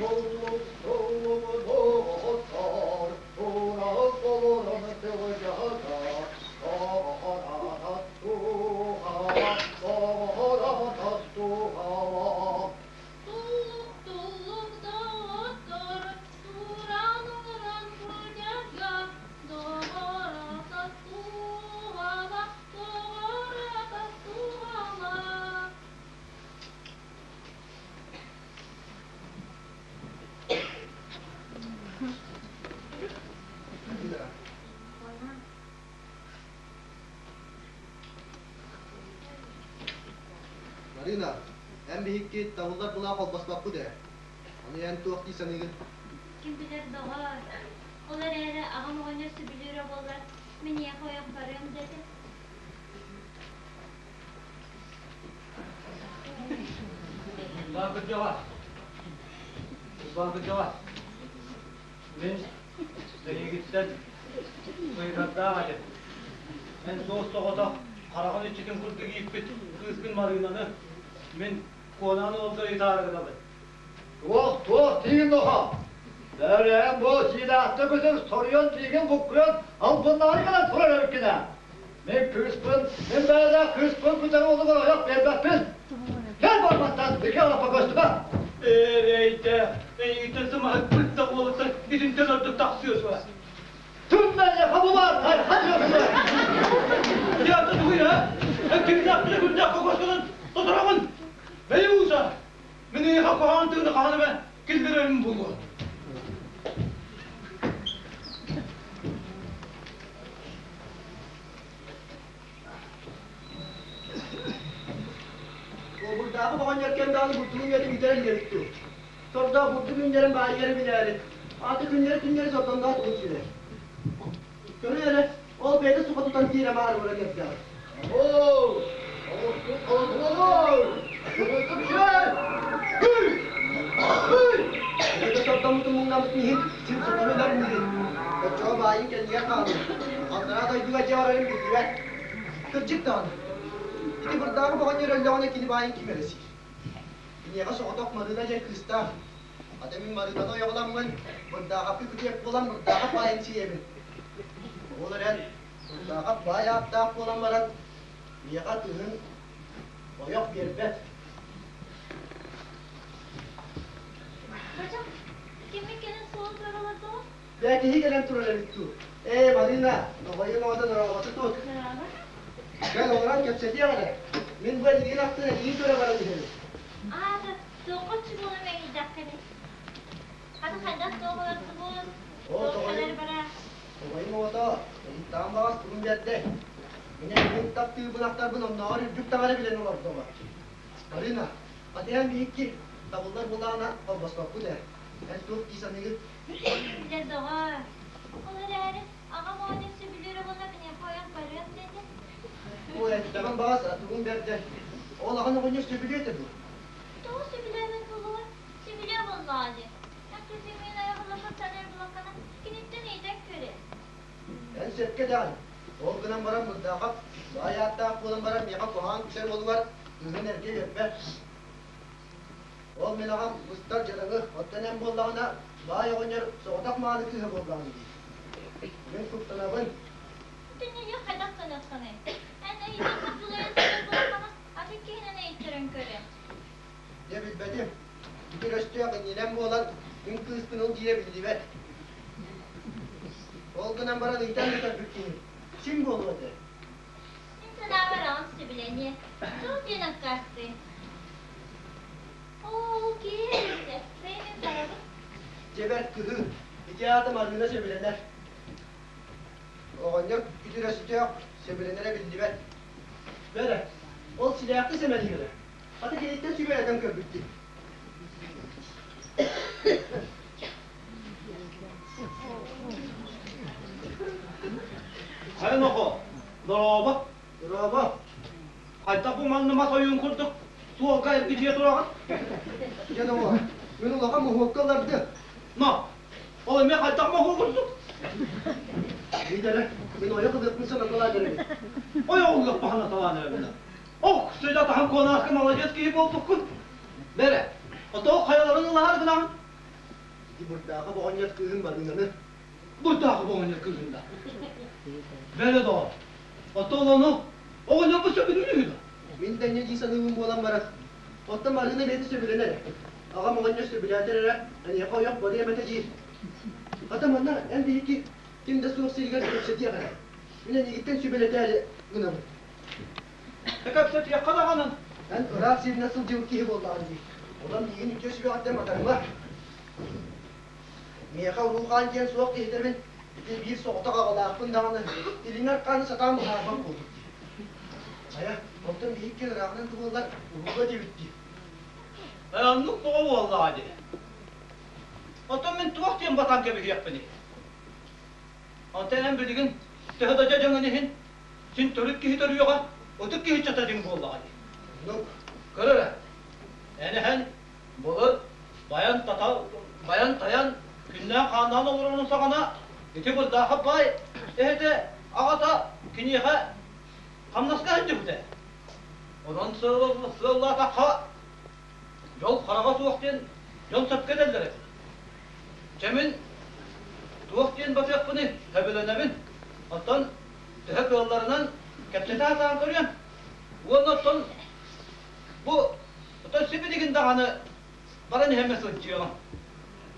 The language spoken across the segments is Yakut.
Туллук, туллук доҕоттор, туран олорон кутарга, доҕор-ата туһала, доҕор-ата туһала. Марина, эн биһикки табыллар былаах холбоспоппут ээ. Ону эн туох дии саныыгын? Ким билэр доҕоор, ол эрээри аҕам оҕонньор сөбүлүүрэ буоллар, мин ийэхэ ойох барыам да этэ. Уйбаан кырдьаҕас, Уйбаан кырдьаҕас, мин эйигиттэн ыйытардаах этим. Эн суос-соҕотох хараҕын иччитин курдук ииппит кыыскын Марыынаны мин Куонаан уолга ыйытаары гынабын. Туох, туох диигин нохоо? Бөрөөн бу сиилээхтик көтөр соруйан тиигин буккуйан албыннаары гынан турар эбиккин ээ. Мин кыыспын, мин бэйэлээх кыыспын күтэр уолугар ойох биэрбэппин. Кэл барбаттан, ики алапа көстүбэ. Эрэйдэ, эйигиттэн сымаһыппыт да уолуттан итинтэн ордук тахсыа суоҕа. Түммэйэхэ бу баар, хайхан дьоҥҥо. Дьэ, тугуй, а? Кимнээхтэрэ күннээх кокосканан тотороҕун? Бэйи ууса! Мин эйиэхэ куһаҕан тыыны хаһан эмэ киллэрэрим буолуо. Буобурдааҕы оҕонньор кэм даҕаны бурдугун үөтэ бүтэрэн иһэбит дуу. Сордоох бурдук үүннэрэн баайыары билээри, аата күннэри-күннэри сордоҥноох тугун сиэрэ. Көрү эрэ, ол бэйэтэ суха тутан киирэ маарыгыра кэрдэҕэ. Оо, олорой! Гүй! Гүй! Бэйэтэ сордоммутун муҥнаммытын иһин син сотору ылар инигин. Оччоҕо баайын кэннигэр хаалыа. Аллараа дойдуга дьиэ барарын биллибэт. Кырдьык даҕаны, ити бырдааҕы оҕонньор өллөҕүнэ кини баайын ким эрэ сиир. Киниэхэ соҕотох Марыына диэн кыыстаах. Хата мин Марыынаны ойоҕоламмын, Бырдаахапка күтүөт буолан Бырдаахап баайын сиэбин. Ол эрэн, Бырдаахап баай ааттаах буолан баран, миэхэ кыыһын ойох биэрбэт. Бачах, киммин кэлэн суол көрө олордоҕун? Бээ, киһи кэлэн турар эбит дуу? Ээ, Марыына, доҕойум оҕото дорообото тут. Дорообо. Кэл олорон кэпсэтиэх эрэ. Мин бу эйигин ахтын эйигин көрө баран иһэбин. Аата, туохха чугуна мэҥийдэххиний? Хата хайдах туох олордубут? Оо, Туох тоҕойум, кэлэр бара? тоҕойум оҕото, ыйыттаан баҕас тугун биэрдэ. Мин эйигин таптыырбын ахтарбын оннооҕор үрдүк таҥара билэн олордоҕо. Марина, хатыһан биһикки табыллар буоллаҕына холбоспоппут ээ. Эн туох дии саныыгын? Дьэ, доҕоор, ол эрээри аҕам оҕонньор сөбүлүүр оҕону киниэхэ ойох барыам диэтэ. Оо, эттэҕим баҕас тугун бэрдэ. Ол аҕан оҕонньор сөбүлүө этэ дуо? Тоҕо сөбүлээбэт буолуой? Сөбүлүө буоллаҕа дии. Эн кырдьыгын айаҕалаппыт саныыр булаккана киниттэн ыйытан көрөр. Эн сөпкө даҕаны. Ол гынан баран Мырдаахап баай ааттаах буолан баран миэхэ куһаҕан күсэр уолугар кыыһын эргэ үөрбэт. Ол мин аҕам быстар дьадаҥы, оттон эн буоллаҕына баай оҕонньор соҕотох мааны кыыһа буоллаҕын дии. Мин куттанабын. Түннүгү хайдах гыныаххыный? Эн эйигин дьулайан сытар буоллаҕына, атын киһинэн эйиттэрэн көрө. Дьэ билбэтим. Бүтүр өстөөх иннинэн буолан, мин кыыспын ыл диирэ биллибэт. Ол гынан баран ыйтан да көрбүт киһи син буолуо этэ. Мин санаабар аҕам сөбүлэниэ. Туох диэн аккаастыай? Оо, киһи эбитэ. Бэйэ мин барабын. Дьэ бэрт кыһыы. Ити аата Марыына сөбүлэнэр. Оҕонньор күтүр өстөөх сөбүлэнэрэ биллибэт. Бэрэ, ол силээхти сэмэлиирэ. Хата киниттэн сүбэлэтэн көрбүттүү. Хайа нохо, дорообо. Дорообо. Хайдах бу манна мас ойуун курдук суолга эргичийэ тураҕын? Дьэ доҕоор, мин улахан моһуокка ыллардым. Но, ол эмиэ хайдах моһуок курдук? Биир мин ойох ылыахпын санаталаан эрэбин. Ойох ылыахпын санаталаан эрэбин. Ох, сөдө атаһын куонааска маладьыас киһи буолбуккун. Бэрэ, отоо хайаларын ылаһар гынаҕын? Ити Бырдаахап оҕонньор кыыһын Марыынаны. Бырдаахап оҕонньор кыыһын да. Бэрэ доҕор. Оттон ону оҕонньорго сөбүлүүр үһү да? Мин да инньэ дии саныыбын буолан баран. Оттон Марыына бэйэтэ сөбүлэнэр. Аҕам оҕонньор сөбүлээтэр эрэ, эйиэхэ ойох барыам этэ диир. Хата манна эн биһикки ким да суох сиригэр кэпсэтиэх эрэ. Мин эйигиттэн сүбэлэтээри гынабын. Кэпсэтиэххэ даҕаны. Эн ыраах сиринэн сылдьыбыт киһи буоллаҕын дии. Онон миигин үтүө сүбэҕиттэн матарыма. Миэхэ уруу-хаан диэн суох киһитэбин. Ити биир соҕотох аҕалаахпын даҕаны, илиҥ аркааны сатаан быһаарбат буолбут дии. Хайа, онтон биһикки ырааҕынан туһуллар урууга диэбит дии. Оннук тоҕо буоллаҕа дии. Оттон мин туох диэн батан кэбиһиэхпиний? Онтон эн билигин төһө да дьадьаҥын иһин, син төрүт киһи төрүөҕэ, ытык киһи чата дьиҥ буоллаҕа дии. Оннук. Көр эрэ, эн эһэн былыр байан тата байан-тайан күннээн-хааннаан олорорун саҕана ити Бырдаахап баай эһэтэ аҕата киниэхэ хамнаска сылдьыбыта. Онон сыаллаатахха Дьол хараҕа суох диэн дьон сөпкө этэллэр эбит. Чэ мин туох диэн батыахпыный, сөбүлэнэбин. Оттон төһө кыалларынан кэпсэтэ сатаан көрүөм. Уонна оттон бу оттон сибилигин даҕаны баран иһэммэ сылдьыаҕым.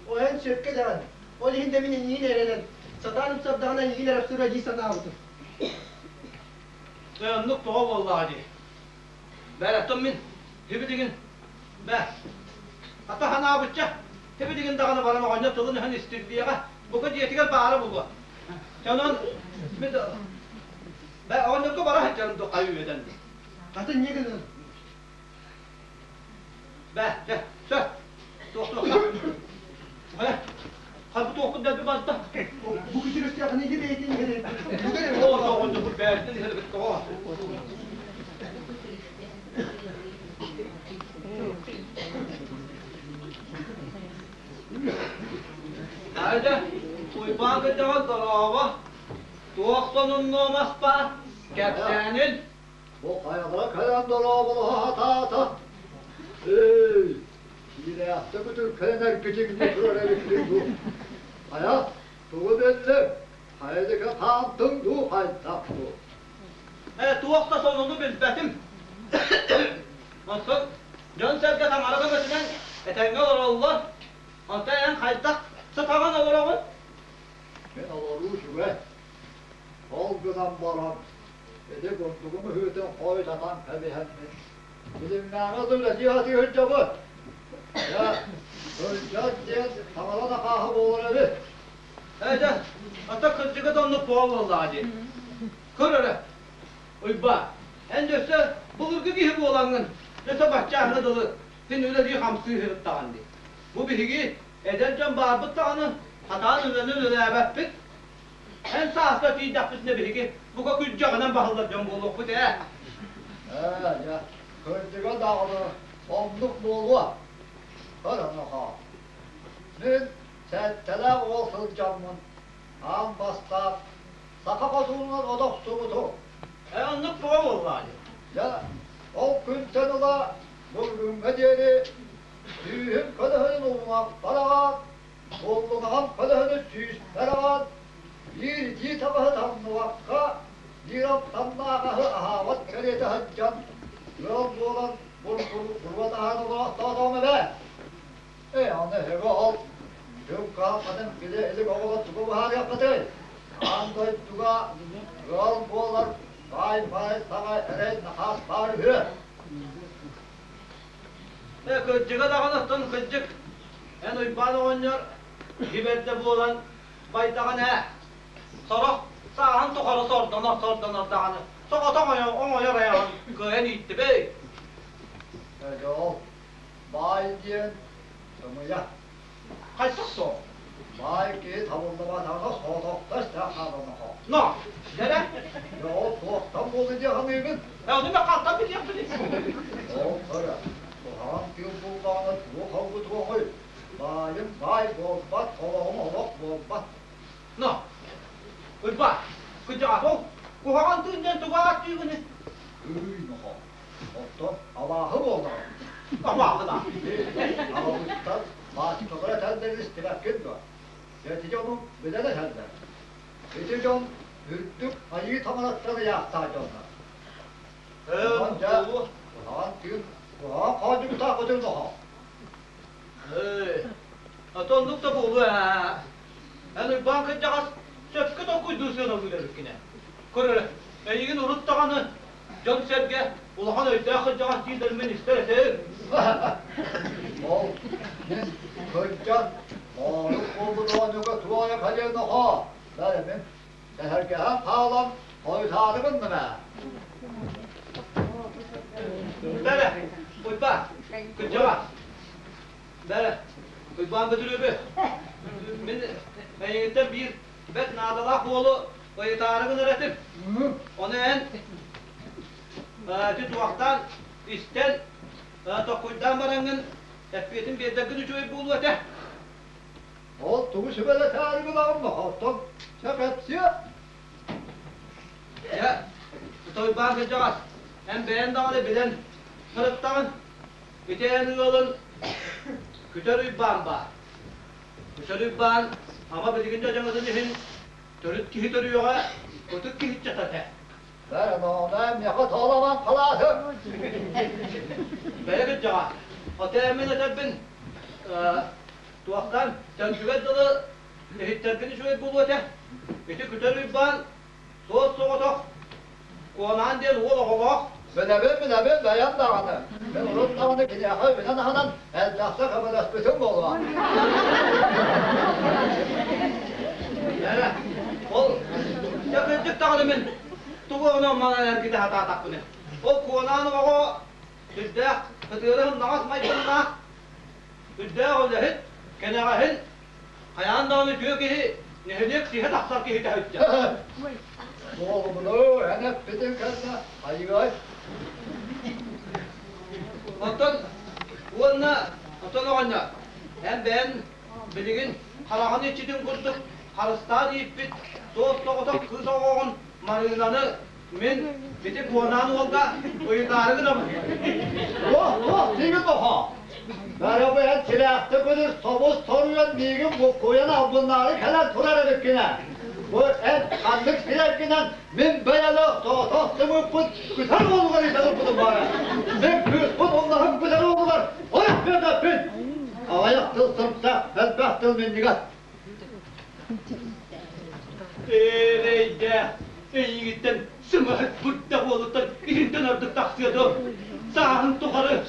О, эн сөпкө даҕаны. Ол иһин да мин эйигин эрэнэн, сатаан ыпсардаҕына эйигин эрэ ыпсыра дии санаабытым. Дьэ оннук тоҕо буоллаҕа дии. Бээ, оттон мин Һибилигин, бээ, ата санаабычча, һибилигин даҕаны баран оҕонньор тылын-өһүн истиллиэҕэ, бука дьиэтигэр баара буолуо. Чэ, онон мин бээ, оҕонньорго бара сылдьарым дуу хайы үөдэн дии. Хата инньэ гыныам. Бээ, чэ, сөп. Туох-туох. Хайа, хайбы туохпут дэлби барда. Бу күтүрүстэххинэ иһи бэйэтин иһэр. Оо, оҕонньорбут бэйэтин иһэр эбит тоҕо. Айда, Уйбаан кырдьаҕас дорообо, туох сонуннуомас баар, кэпсээнин. Бу хайалара кэлэн дорооболоһо сатаата. Эй, киилээхтэ күтүркэйэн эргичиҥни турар эбиккин дуу. Хайа, тугу биллиҥ? Хайдыка хаамтыҥ дуу, хайдах дуу? Ээ, туох да сонуну билбэтим. Онтон дьон-сэргэ таҥара көмөтүнэн этэҥҥэ олороллор. Онтон эн хайдах сатаҕан олороҕун? Мин олоруу үчүгэй. Ол гынан баран, ити курдугум үһүтүн хойутатан кэбиһэммин, билиммээҕи үлэлии сатыы сылдьабыт. Дьэ, кырдьар диэн таҥара да хааһы буолар эбит. Ээ, дьэ, ата кырдьыга да оннук буоллаҕа дии. Көр эрэ, Уйбаа, эн өссө былыргы киһи буолаҥҥын, өссө баччааҥҥа дылы син үлэлии-хамсыы сырыттаҕын дии. Бу биһиги эдэр дьон баарбыт даҕаны, хатаан үлэни үлэлээбэппит. Эн сааска тиийдэхпитинэ биһиги бука күрдьэҕинэн баһыллар дьон буолуохпут ээ. Ээ, дьэ, кырдьыга даҕаны оннук буолуо. Көр онуоха. Мин сэттэлээх уол сылдьаммын, аан бастаан саха хотуунан от охсубутум. Ээ, оннук тоҕо буоллаҕа дии. Дьэ, ол күнтэн ыла бүгүҥҥэ диэри сүүһүм көлөһүнүн уҥуохпар аҕаат, буоллунаҕым көлөһүнү сүүспэр аҕаат, биир итии табаһы таҥныбакка, биир амтаннаах аһы аһаабат кэриэтэ сылдьан, ыал буолан буруо таһаан олоохтоотоҕум эбээ. Ээ, аны эһиги ол күн-хаан билэ илик оҕолор тугу быһаарыаххытый? Аан дойдуга ыал буолар баай-баай саҥа эрэй нахаас баар үһү. Ээ, кырдьыга даҕаны оттон кырдьык, эн Уйбаан оҕонньор киһи буолан байдаҕын ээ. Сорох сааһын тухары сордонор-сордонор даҕаны соҕотох оҥойор айаҕын кыайан ииттибэй. Ээ, ол Баай диэн сымыйа. Хайдах суох? Баай киһи табыллыбатаҕына соҕотохто истээх хааланнаҕа. Но, дэрэ. Дьэ ол туохтан буолуо дии саныыгын? Ээ, ону мен хантан билиэхпиний? Ол көрө, куһаҕан тыыл буллаҕына туох алгытуоҕуй? Баайым баай буолбат, олоҕум олох буолбат. Но, Уйбаан, кырдьаҕас ол куһаҕан тыын диэн тугу ааттыыгыный? Ый, нохоо, Оттон абааһы буоллаҕа. Абааһы да. Абабыттан баачыкалара этэллэр. этэрин истибэккин дуо? Ити дьонум билэн этэллэр. Ити дьон үрдүк айыы таҥараттан ыйаахтаах дьоннор. Онон дьэ, куһаҕан тыын, куһаҕан хоодьуктаах өтөр доҕоор. Ээ, оннук да буолуо ээ. Эн Уйбаан кырдьаҕас сөпкө толкуйдуу сыаналыыр эбиккин ээ. Көр эрэ, эйигин урут даҕаны дьон-сэргэ улахан өйдөөх кырдьаҕас дииллэрин истэр этим. Ол мин кырдьан, моонук буолбут оонньууга туох эрэ кэлиэн нохоо, бары мин сэһэргэһэн хаалан хойутаары гынным ээ. Бэрэ, Уйбаан, кырдьаҕас. Бэрэ, Уйбаан Бөтүрүөбү, мин эйигиттэн биир бэрт наадалаах уолу ыйытаары гынар этим. Ону эн ити туохтаан истэн, токкуйдаан бараҥҥын эппиэтин биэрдэргин үчүгэй буолуо этэ. Ол тугу сүбэлэтээри гынаҕын оттон чэ кэпсиэ. Дьэ, Уйбаан кырдьаҕас, эн бэйэн даҕаны билэн сырыттаҕын. Ити эн ыалын Күтэр Уйбаан баар. Күтэр Уйбаан ама билигин да дьаҥытын иһин төрүт киһи төрүөҕэ, ытык киһи этэ. Бэрэ миэхэ тооломон халааты. Бэйэ кырдьаҕас, отоэммин этэрбин туохтан төнтүгэр дылы иһиттэргин үчүгэй буолуо этэ. Ити Күтэр Уйбаан суос-соҕотох Куонаан диэн уол оҕолоох. Билэбин, билэбин, бэйэм даҕаны. Мин урут даҕаны киниэхэ үбүнэн аһынан элбэхтэ көмөлөспүтүм буолуо. Эрэ, ол дьэ кырдьык даҕаны мин тугу онон манан эргитэ сатаатахпыный. Ол Куонаан оҕо сүрдээх кытыары сымнаҕас майгыннаах, сүрдээх үлэһит, кэнэҕэһин Хайаан даҕаны үтүө киһи нэһилиэк сиһэ тахсар киһитэ сылдьар. Буолумуну эн эппитиҥ кэннэ хайыай? Оттон уонна оттон оҕонньор, эн бэйэн билигин хараҕын иччитин курдук харыстаан ииппит суос-соҕотох кыыс оҕоҕун Марыынаны мин ити Куонаан уолга ыйытаары гынабын. Туох, туох диигин доҕоор? Бөрөбүөн тилээхтик күнүс тобус торуйан миигин буккуйан албыннаары кэлэн турар эбиккинэ. Бу эн ханнык сирэргинэн мин бэйэлээх соҕотох сымыыппыт күтэр уолугар иитэн ылбытым баара. Мин кыыспын умнаһым күтэр уолугар ойох биэрбэппин. Аҕыйах тыл сымса, элбэх тыл минньигэс. Эрэйдээх, эйигиттэн сымыһыт бурда уолуттан итинтэн ордук тахсыа дуо? Сааһын тухары,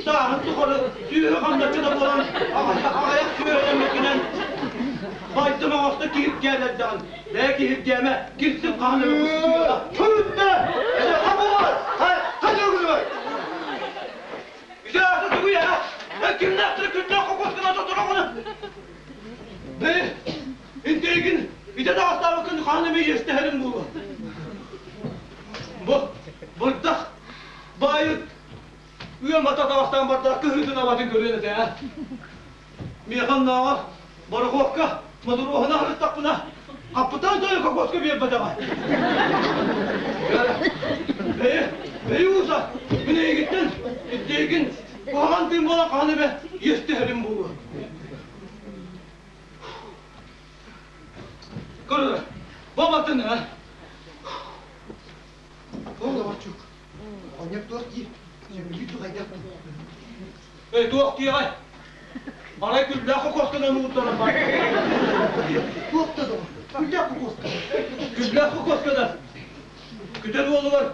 сааһын тухары сүөһү хамначчыта буолан аҕыйах сүөһүлэммиккинэн байтым оҥосто киһиргээн эрдэҕин. Бээ киһиргээмэ, кирсим хаһан эрэ кустуйуоҕа. Түрүннэ! Хамылар! Хадьыгылыбай! Ити аата тугуй аа? Кимнээхтэрэ күннээх хокуоскана тотороҕуна? Бээ, интиэгин ити таҕыстаабыккын хаһан эмэ иэстэһэрим буолуо. Бу бырдах баайыт ыамата таҕыстаан барда кыһыытын абатын көрүөн этэ ээ. Миэхэ оннооҕор борохуокка мотуруоһуна сырыттахпына хаппытаан тойон кокоска биэрбэтэҕэ. Бэйи, бэйи ууса, мин эйигиттэн ирдиигин куһаҕан тыын буолан хаһан эмэ иэстэһэрим буолуо. Көрөр, бабатын ээ. Ол доҕорчук, оҕонньор туох диир? Сөбүлүүр дуу хайдах дуу? Эй, туох диэҕэй? Арай күллээх кокосканан уурдаран бар. Туох да доҕор, күллээх кокоска. Күллээх кокосканан күтэр уолугар,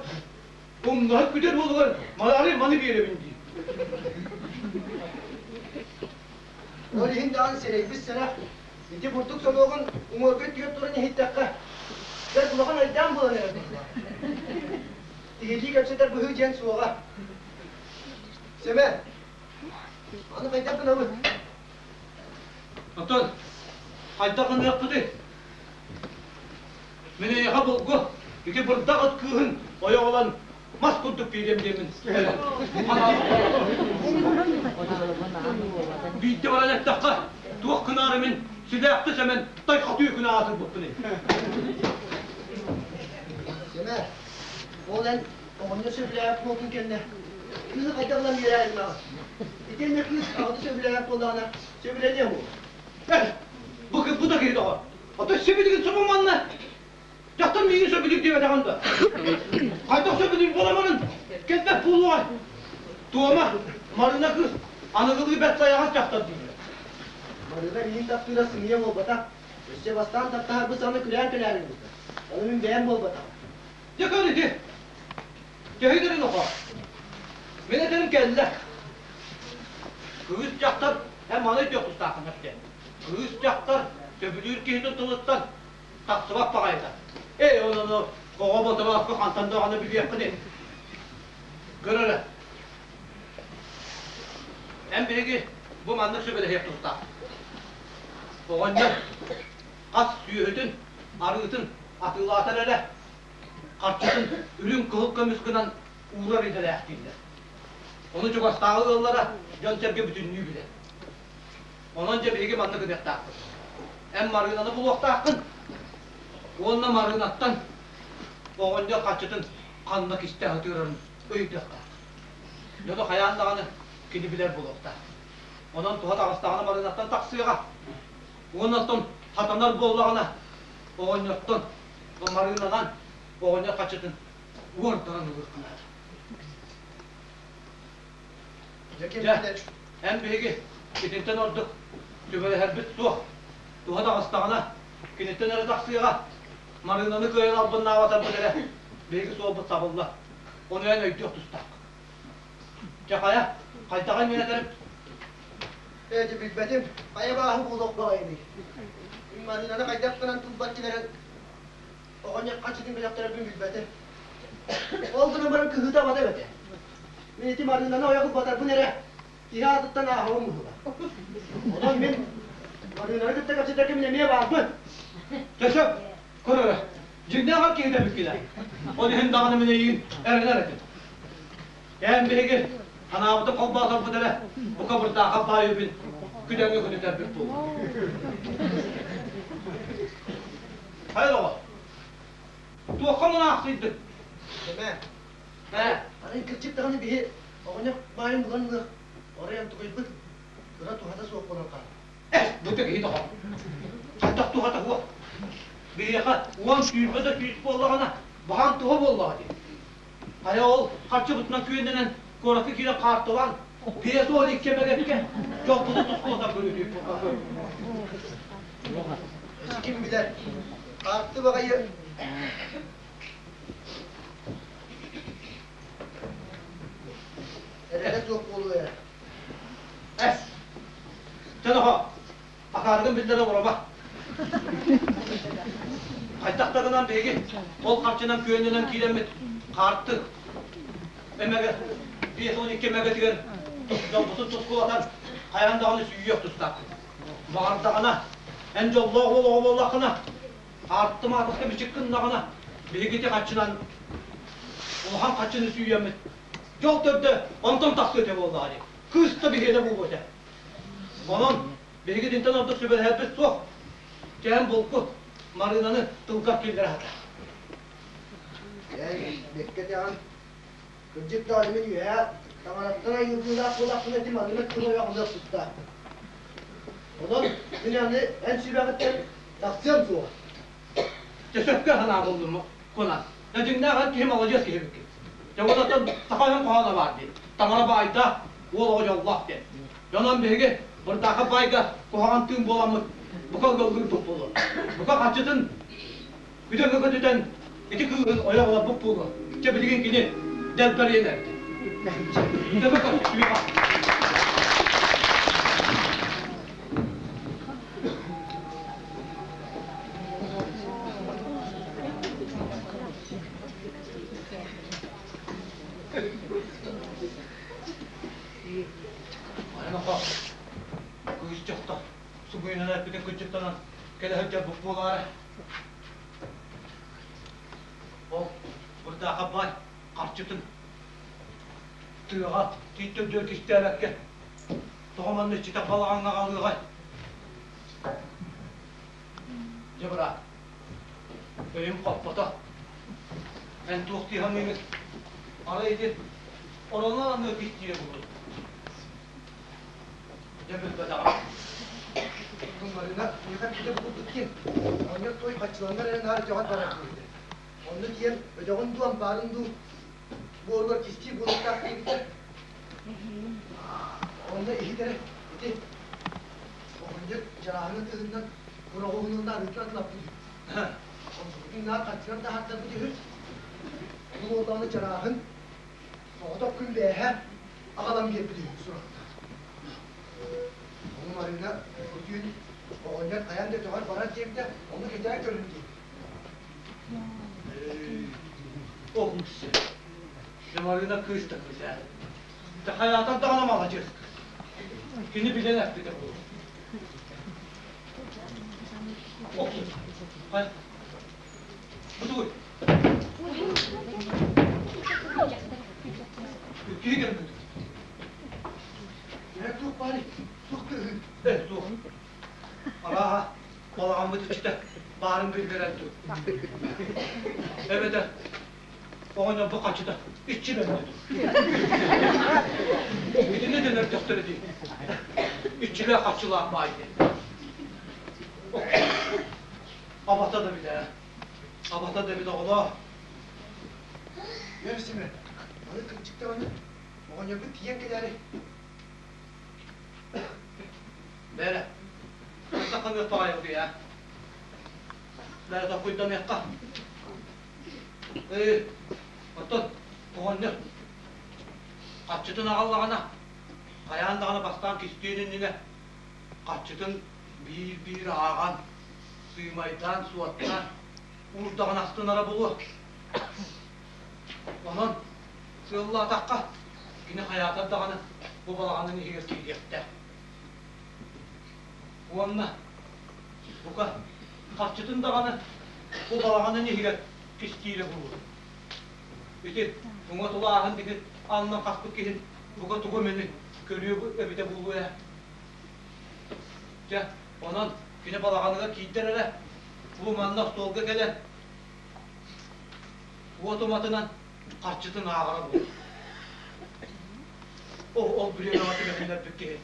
умнаһыт күтэр уолугар малаары маны биэрэбин дии. Ол иһин даҕаны сэрэйбит сэрэх, ити бурдук сонуогун уҥуорга түөрт туран иһиттэххэ, бэрт улахан айдаан буолан эрэр быһыылаах. Киһилии кэпсэтэр быһыы диэн суоҕа. Сэмэн, аны хайдах гынабыт? Оттон хайдах гыныахпытый? Мин эйиэхэ булгу ити бырдах ыт кыыһын ойох ылан мас курдук биэриэм диэммин Биирдэ баран эттэххэ, туох гынаары мин Силээхти Сэмэн тайхатыы күнэ аатырбыппыный? Сэмэ, ол эн оҕонньор сөбүлээбэт буолтун кэннэ кыыһы хайдах ылан биэрээриҥ итиэннэ кыыс аҕата сөбүлээбэт буоллаҕына, Сөбүлэниэ буолуо. Эх, бу бу да киһи доҕор. Ото сибилигин субу манна дьахтар миигин сөбүлүүр диэбэтэҕин да. Хайдах сөбүлүүр буоламанын кэлбэт буолуоҕай. Туома, Марына кыыс аныгылыы бэрт сайаҕас дьахтар дииллэр. Марына миигин таптыыра сымыйа буолбатах. Өссө бастаан таптаһарбыт саҕана күрээн кэлээри гыммыта. Ону мин бэйэм буолбатаҕым. Дьэ көр ити. Төһө нохо. Мин этэрим кэллэ. Кыыс дьахтар эн маны өйдүөх тустааххын эптэ. Кыыс дьахтар сөбүлүүр киһитин тылыттан тахсыбат баҕайыта. Эй, ону оҕо боторооску хантан даҕаны билиэххиний. Көр эрэ. Эн биһиги бу маннык сүбэлэһиэх тустаах. Оҕонньор хас сүөһүтүн, арыытын атыылаатар эрэ, харчытын үрүҥ кыһыл көмүс гынан уурар идэлээх дииллэр. Ону чугастааҕы ыаллара дьон-сэргэ бүтүннүү билэр. Онон дьэ биһиги маннык гыныахтаахпыт. Эн Марыынаны булуохтааххын уонна Марыынаттан оҕонньор харчытын ханна кистэ сатыырарын өйдүөхтээх. Дьону хайаан даҕаны кини билэр буолуохтаах. Онон туһа таҕыстаҕына Марыынаттан тахсыаҕа. Уонна оттон хатанар буоллаҕына оҕонньортон Марыынанан оҕонньор харчытын уордаран ылыахха наада. Дьэ, эн биһиги итинтэн ордук сүбэлэһэрбит суох. Туһа таҕыстаҕына, киниттэн эрэ тахсыаҕа. Марыынаны кыайан албыннаабатарбыт эрэ, биһиги суолбут сабыллар. Ону эн өйдүөх тустаах. Дьэ, хайа, хайдаҕый мин этэрим? Ээ, дьэ билбэтим. Хайа бааһы буолуох баҕайыный? Марыынаны хайдах гынан тылбар киллэрэн оҕонньор хаччытын бөлөхтөрөрбүн билбэтим. Ол гынан баран кыһыыта-абата эбэтэ. Мин ити Марыынаны ойох ылбатарбын эрэ киһи аатыттан ааһабын быһыылаах. Онон мин Марыынаны кытта кэпсэтэргэ мин эмиэ баарбын. Чэ сөп, көр эрэ. Дьиҥнээх эр киһитэ эбиккин ээ. Ол иһин даҕаны мин эйигин эрэнэр этим. Эн биһиги санаабытын холбооторбут эрэ, бука бырдаахап баайыбын күдэҥҥэ күнүтэрбит буолуо. Хайа доҕор, туохха мунаахсыйдыҥ? Эмэ, Ээ, аны кырдьык даҕаны биһи оҕонньор баайын булан ылыах, оройон тукайбыт, кыра туһата суох буолан хаалла. Эс, бу да киһи доҕор. Хайдах туһата суох? Биһиэхэ 10 20 да сүүс буоллаҕына, баһаам туһа буоллаҕа дии. Хайа ол харчыбытынан күөннэнэн куоракка киирэн хаартылаан, 52 мэгэтке дьолбутун тускулатан көрүтүү. Эчи ким билэр, хаарты баҕайы эрэлэ суох буолуо ээ. Эс, чэ нохоо, акаарыгын биллэрэ олороба. Хайдах да гынан биһиги ол харчынан күөннэнэн киирэммит хаарты эмэгэ 52 эмэгэтигэр дьолбутун тускулатан хайаан даҕаны сүүйүөх тустаахпыт. Баҕардаҕына, эн дьоллоох уол оҕо буоллаххына, хаартым аатыска бичик гыннаҕына, биһиги ити хаччынан улахан хаччыны сүүйэммит. Дьол төрдө онтон тахсыа этэ буоллаҕа дии. Кыыс да биһиэнэ буолуо этэ. Онон биһиги итинтэн ордук сүбэлэһэрбит суох. Кэм булку Марыынаны тылгар киллэрэ сатаа. Эй, бэккэ этэҕин. Кырдьык даҕаны мин үөһээ таҥараттан айылгыылаах буоллахпына ити маннык тыл ойох ылыах тустаахпын. Онон мин аны эн сүбэҕиттэн тахсыам суоҕа. Дьэ сөпкө санаа буллум Кунан. Дьэ дьиҥнээх эр киһи маладьыас киһи эбиккин. Дьэ онон саха өһүн хоһооно баар дии. Таҥара баайдаах, уол оҕо дьоллоох диэн. Дьонон биһиги Бырдаахап баайга куһаҕан тыын буоламмыт бука ыаллыырбыт буолуо. Бука хаччытын күтөҥҥө көтүтэн ити кыыһын ойох ыларбыт буолуо. Чэ билигин кини дэлбэрийэн эрдэ. Төбө көрсүһүөҕэ. Айанахо кыыс дьахтар сугуйунан эппитин кыдьыктанан кэлэ сылдьарбыт буолаары. Ол бырдаахап баай харчытын тыаҕа тиит төрдүгэр кистээбэккэ тоҕо манна иччитэх балаҕаҥҥа аҕалыаҕай? Дьэ быраат, өйүм хоппото. Эн туох дии саныыгын? Арай ити оронон анныгар кистиирэ буолуо. Дьэ билбэтэҕим. Марина миэхэ эппитэ бу курдук диэн, оҕонньор туой хаччыланнар эрэ наар өтөҕөр барар диэбитэ. Онно тиийэн өтөҕүн дуу, ампаарын дуу буоругар кистиир буолуохтаах диэбитэ. Онно иһит эрэ ити оҕонньор чарааһын тыһынан кураҕуһунунна арыытын атылаппыт үһү. Онтукутун наар хаччынан таһааттарбыт үһү. Ону буоллаҕына чарааһын соҕотох күн бээһэ аҕалан биэрбит үһү сурахтаах. Ону Марыына бу түүн оҕонньор хайаан да өтөҕөр барар диэбитэ, ону кэтээн көрүн диэбит. Оҕус. Дьэ Марыына кыыс да кыыс ээ. Дьэ хайаатар даҕаны маладьыас кыыс. Кини билэн эппитэ буолуо. Охсус. Хай. Бу тугуй? Киһи кэлбит. Ээ, туох баарый? Туох тыаһый? Ээ, туох. Арааһа, балаҕаммыт иччитэ баарын биллэрэн дуу. Эбэтэр оҕонньорбут хаччыта иччи бэрдэ дуу. Итини дэнэр дьахтар дии. Иччилээх хаччылаах баай диэн. Абата да билээ. Абата да бит оҕолоо. Үөр Семен, аны кырдьык даҕаны оҕонньорбут тиийэн кэлээри. Бээрэ, саханыах баҕайы аа. Бээрэ толкуйданыахха. Ээ, оттон оҕонньор хаччытын аҕаллаҕына, хайаан даҕаны бастаан кистиэн иннинэ хаччытын биир-биир ааҕан, сыымайдаан, суоттаан, уурдаҕына астынара буолуо. Онон сыаллаатахха, кини хайаатар даҕаны бу балаҕанын иһигэр киириэхтээх. Уонна бука харчытын даҕаны бу балаҕанын иһигэр кистиирэ буолуо. Ити уҥа тулааһын диги аннын хаспыт киһи бука тугу эмэни көрүө эбитэ буолуо ээ. Дьэ, онон кини балаҕаныгар киирдэр эрэ, бу манна остуолга кэлэн уот уматынан харчытын ааҕара буолуо. Ол ол бириэмэҕэ түбэһиннэрбит киһи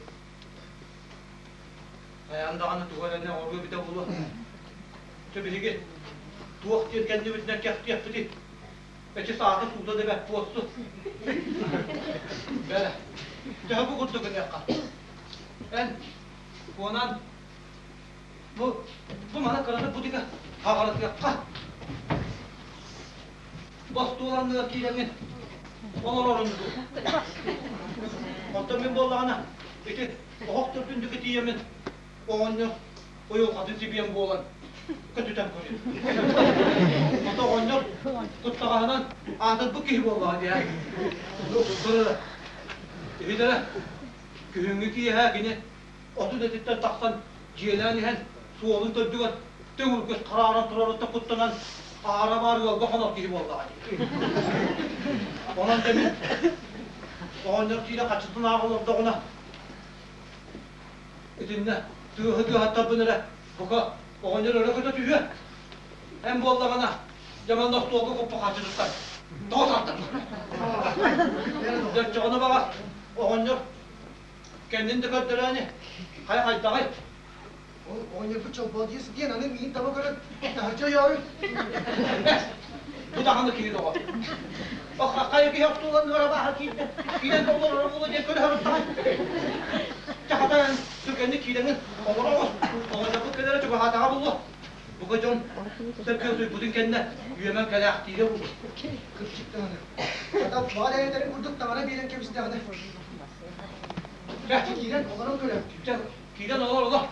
хайаан даҕаны тугу эрэ оҥоруо эбитэ буолуо. Чэ биһиги туох диэн кэннибитинэн кэхтиэхпитий? Эчи сааты суута да бэрт буолсу. Бэрэ, төһө бу курдук гыныахха? Эн, Куонан, бу, бу маны кыратык бутика хаҕарытыахха. Бостуол анныгар киирэҥҥин олорорун дуу. Оттон мин буоллаҕына, ити оһох төрдүн диэки тиийэммин оҕонньор уйулҕатын сибиэн буолан көтүтэн көрүө. Ото оҕонньор куттаҕаһынан аатырбыт киһи буоллаҕа дии. Иһитэрэ, күһүҥҥү киэһэ кини отут этиттэн тахсан дьиэлээн иһэн суолун төрдүгэр төҥүргүс харааран турарыттан куттанан аара баар ыалга хонор киһи буоллаҕа дии. Онон дьэ мин оҕонньор киирэ хаччытын ааҕа олордоҕуна итиннэ тыаһы тыаһаттарбын эрэ бука оҕонньор өрө көтө түһүө. Эн буоллаҕына дьэ манна остуолга куппа хаччытыттан тоҕо тартарма. Дьэ оччоҕуна баҕас оҕонньор Кэннин да көрдөрөөни, хайа хайдаҕый? Ол оҕонньорбут чолбоодуйа сытыйан аны миин таба көрөн таһырдьа ойоору. Бу даҕаны киһи доҕор. Хайа киһи охтуулан ыара бааһа киирдэ. Киирэн олорор буолуо диэн көрө сырыттаҕай. Чэ хатан түргэнник киирэҥин оҥоро оҕус. Оҕонньорбут кэлэрэ чугаһаатаҕа буолуо. Бука дьон сэргэ утуйбутун кэннэ үөмэн кэлээхтиирэ буолуо. Кырдьык даҕаны. Хата баҕар эйэлэрин курдук таҥара биэрэн кэбистэҕинэ. Киирэн олорон көрө. Киирэн олор олор.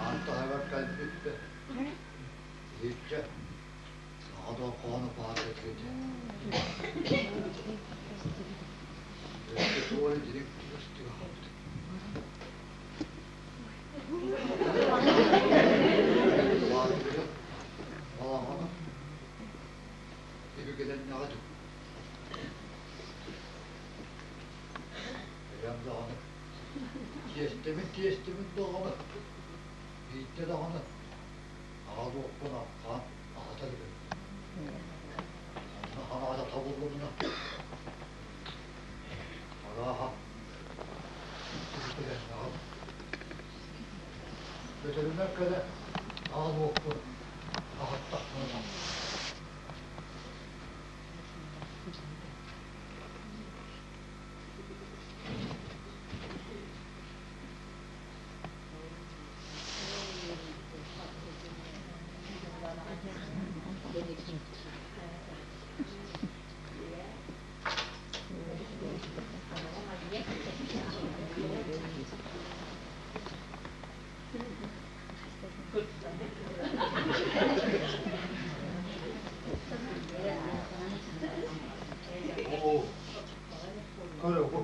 Аан таһыгар кэлбиппит, иһирдьэ саха дорҕооно баар этэ. Өссө туора дириҥ тыас тыаһаабыт. Бэйэм даҕаны тиэстэбин тиэстибин даҕаны, биирдэ даҕаны аҕал уоппун аххаан аһата илигим. Онно ханаата табыллыбына, арааһа, түбүтэлэннэҕим. Өтөрүнэн кэлэн аҕал уоппун аһаттахпына Оо, көрөҕү,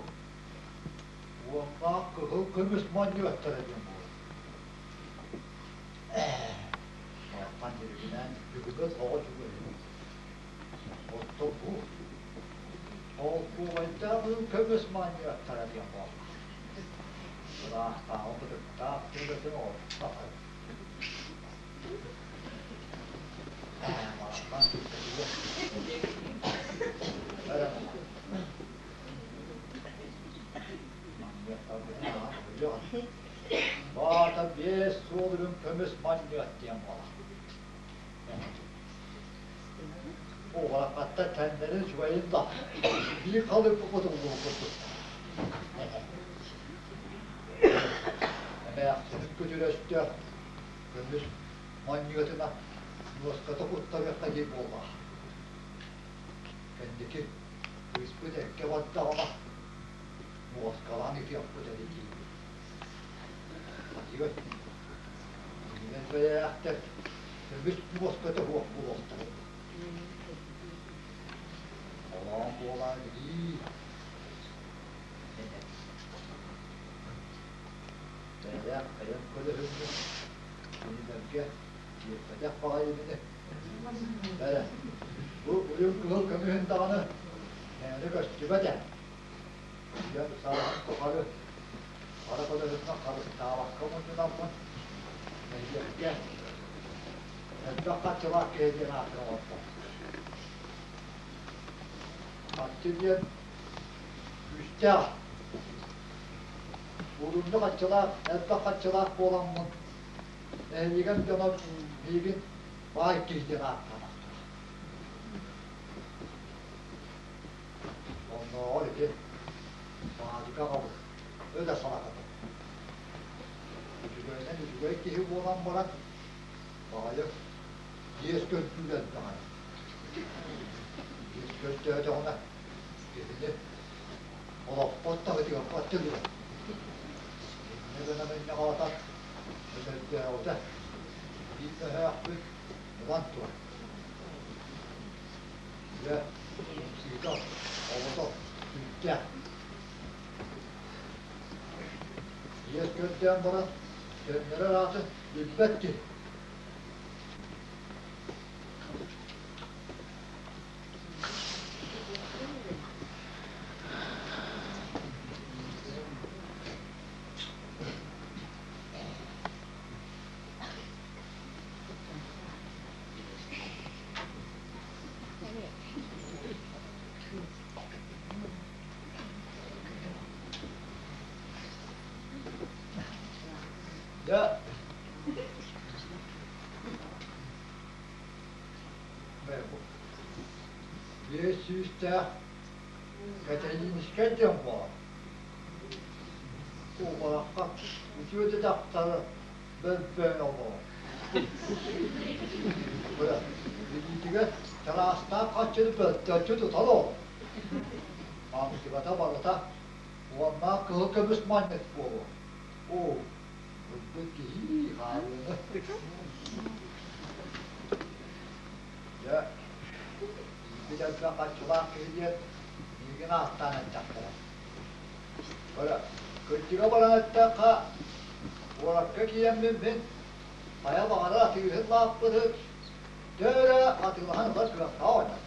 уоннаах кыһыл көмүс манньыаттара диэн буолар. Ээ, Мартан дьирибинээн бүгүҥҥү тоҕо үчүгэй. Оттон бу холкуобайдаах кыһыл көмүс манньыаттара диэн буолла. Ыраахтааҕы бытыктаах төбөтүн орто Баата биэс суол үрүҥ көмүс манньыат диэн буолар. Уҕараххаттар тэннэрин үчүгэйин да биир халыыппы кутуллуу курдук. Эмээхсинин күтүрөстөөх көмүс манньыатына нуоската куттарыахха диир буоллаах. Кэнники кыыспыт эргэ бардаҕына муоскалаан ытыахпыт эбит диибит. Хатыгай, кинилэр бэйэлээхтэр көмүс муоската суох буолуохтара. Олоон буолаан илии Бэйэлээх бэйэм көлөһүммүн кинилэргэ тиэрпэтэх баҕайыбыны. Бэрэ, бу үрүҥ кыһыл көмүһүн даҕаны мээнэ көстүбэт ээ. Ийэм сааһын тухары хара көлөһүммүн харыстаабакка мунньунаммын нэһилиэккэ элбэх харчылаах киһи диэн ааттарын оҥордум. Харчы диэн күүстээх. Уурунньук харчылаах, элбэх харчылаах буоламмын, нэһилиэгим дьоно миигин баай киһи диэн ааттаабаттар. Оннооҕор ити Баадьыка аҕабыт өлө салаката. Үчүгэйинэн үчүгэй киһи буолан баран, баҕайы иэс көрдүүр элбэҕэ. Иэс көрдөөтөҕүнэ киһини олохпот таһытыахпат дылы. Инньэ гынан ынньаҕаатар өтөрдөөҕүтэ биир мөһөөхпүт ылан турар. Дьэ, умсыыта, оҕото сүрдээх. Иэс көрдөөн баран, төннөрөр ааты билбэт киһи. Дьэ, Биэс сүүстээх Кэтэриинискэй диэн буолар. Куобахха үтүө да дьахтары бөлбөөн олорор. Билиитигэр чараастаах хаччыны бөлтөччү тутан ол. Маамсыгата барыта уоннаах кыһыл көмүс манньыт буолуо. Оо, ылбыт киһи хаалыаны. Дьэ, ииппит элбэх харчылаах киһи диэн миигин ааттаан эттэхтэрэ. Көрө, кырдьыга баран эттэххэ, куоракка киирэммин мин хайа баҕарар атыыһыт лааппытын төөрө атыылаһан ылар кыахтаах оҕонньор.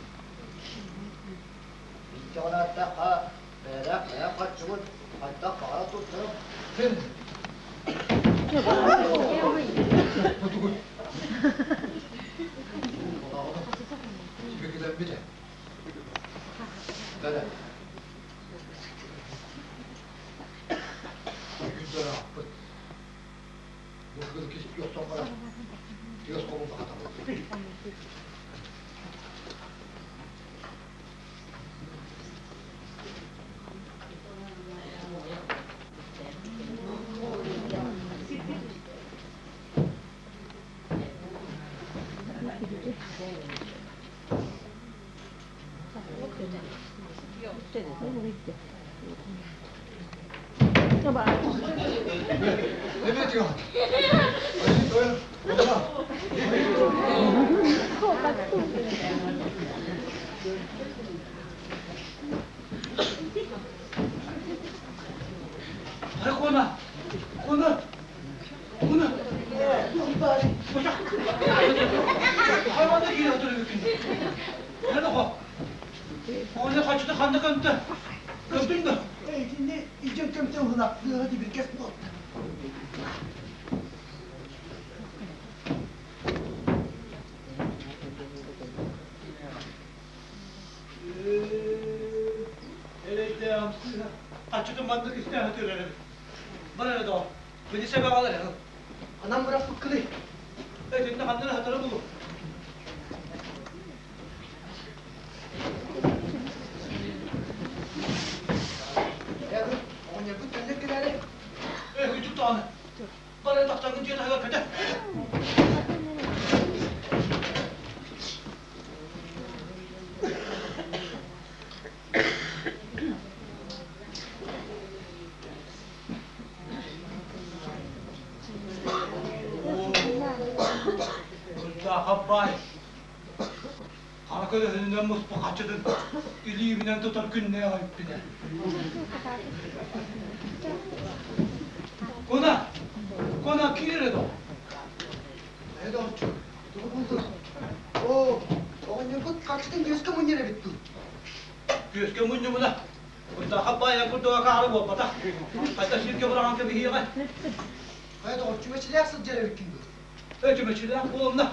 Инчэҕинэ эттэххэ, бэйэлээх бэйэм харчыбын Хайдах баҕара туттарым. Мин Бу тугуй? Сибикилэммитэ. Бэрэ. Күндэр ааппыт. Бу кыл киспи охсон баран, тыас хомулла хатабыт. Куона! Куона! Куона! Хайванда киирэ отур эбиккин. Эн оҕо. Оҕону хачыты ханна көмтө? Көмтүҥ да? Итинни илдьэн көмтө уһунах тыаҕа тибиргэс буолта. Эрэйдээх сыыһа. Хаччытын маннык истээх өтүрэр эбит. Бар эрэ доҕор. Били сэбэҕэлэр эрэ. Анам бырахпыккыный? Итиннэ ханна эрэ хатара булу. Оҕонньорбут төннөр кэлээри. Ээ, күчүк даҕаны. Бар эрэ тахсаҥҥын дьиэ таһыгар көтө. Бай, хара көлөһүнүнэн муспу хаччытын илиибинэн тутар күннээх эбиппинэ. Куна, куна киирэ доо. Ээ доҕоччук, тугу булдуҥ? Оо, оҕонньоргут харчытын күөскэ мунньар эбит дуу? Күөскэ мунньумуна, Курдаахап баайан курдуга хаары буолбатах. Хайда сиргэ быраҕан кэбиһиэҕэ. Хайа доҕор, чүмэчилээх сылдьар эбиккин дуу? Ээ, чүмэчилээх буолумна.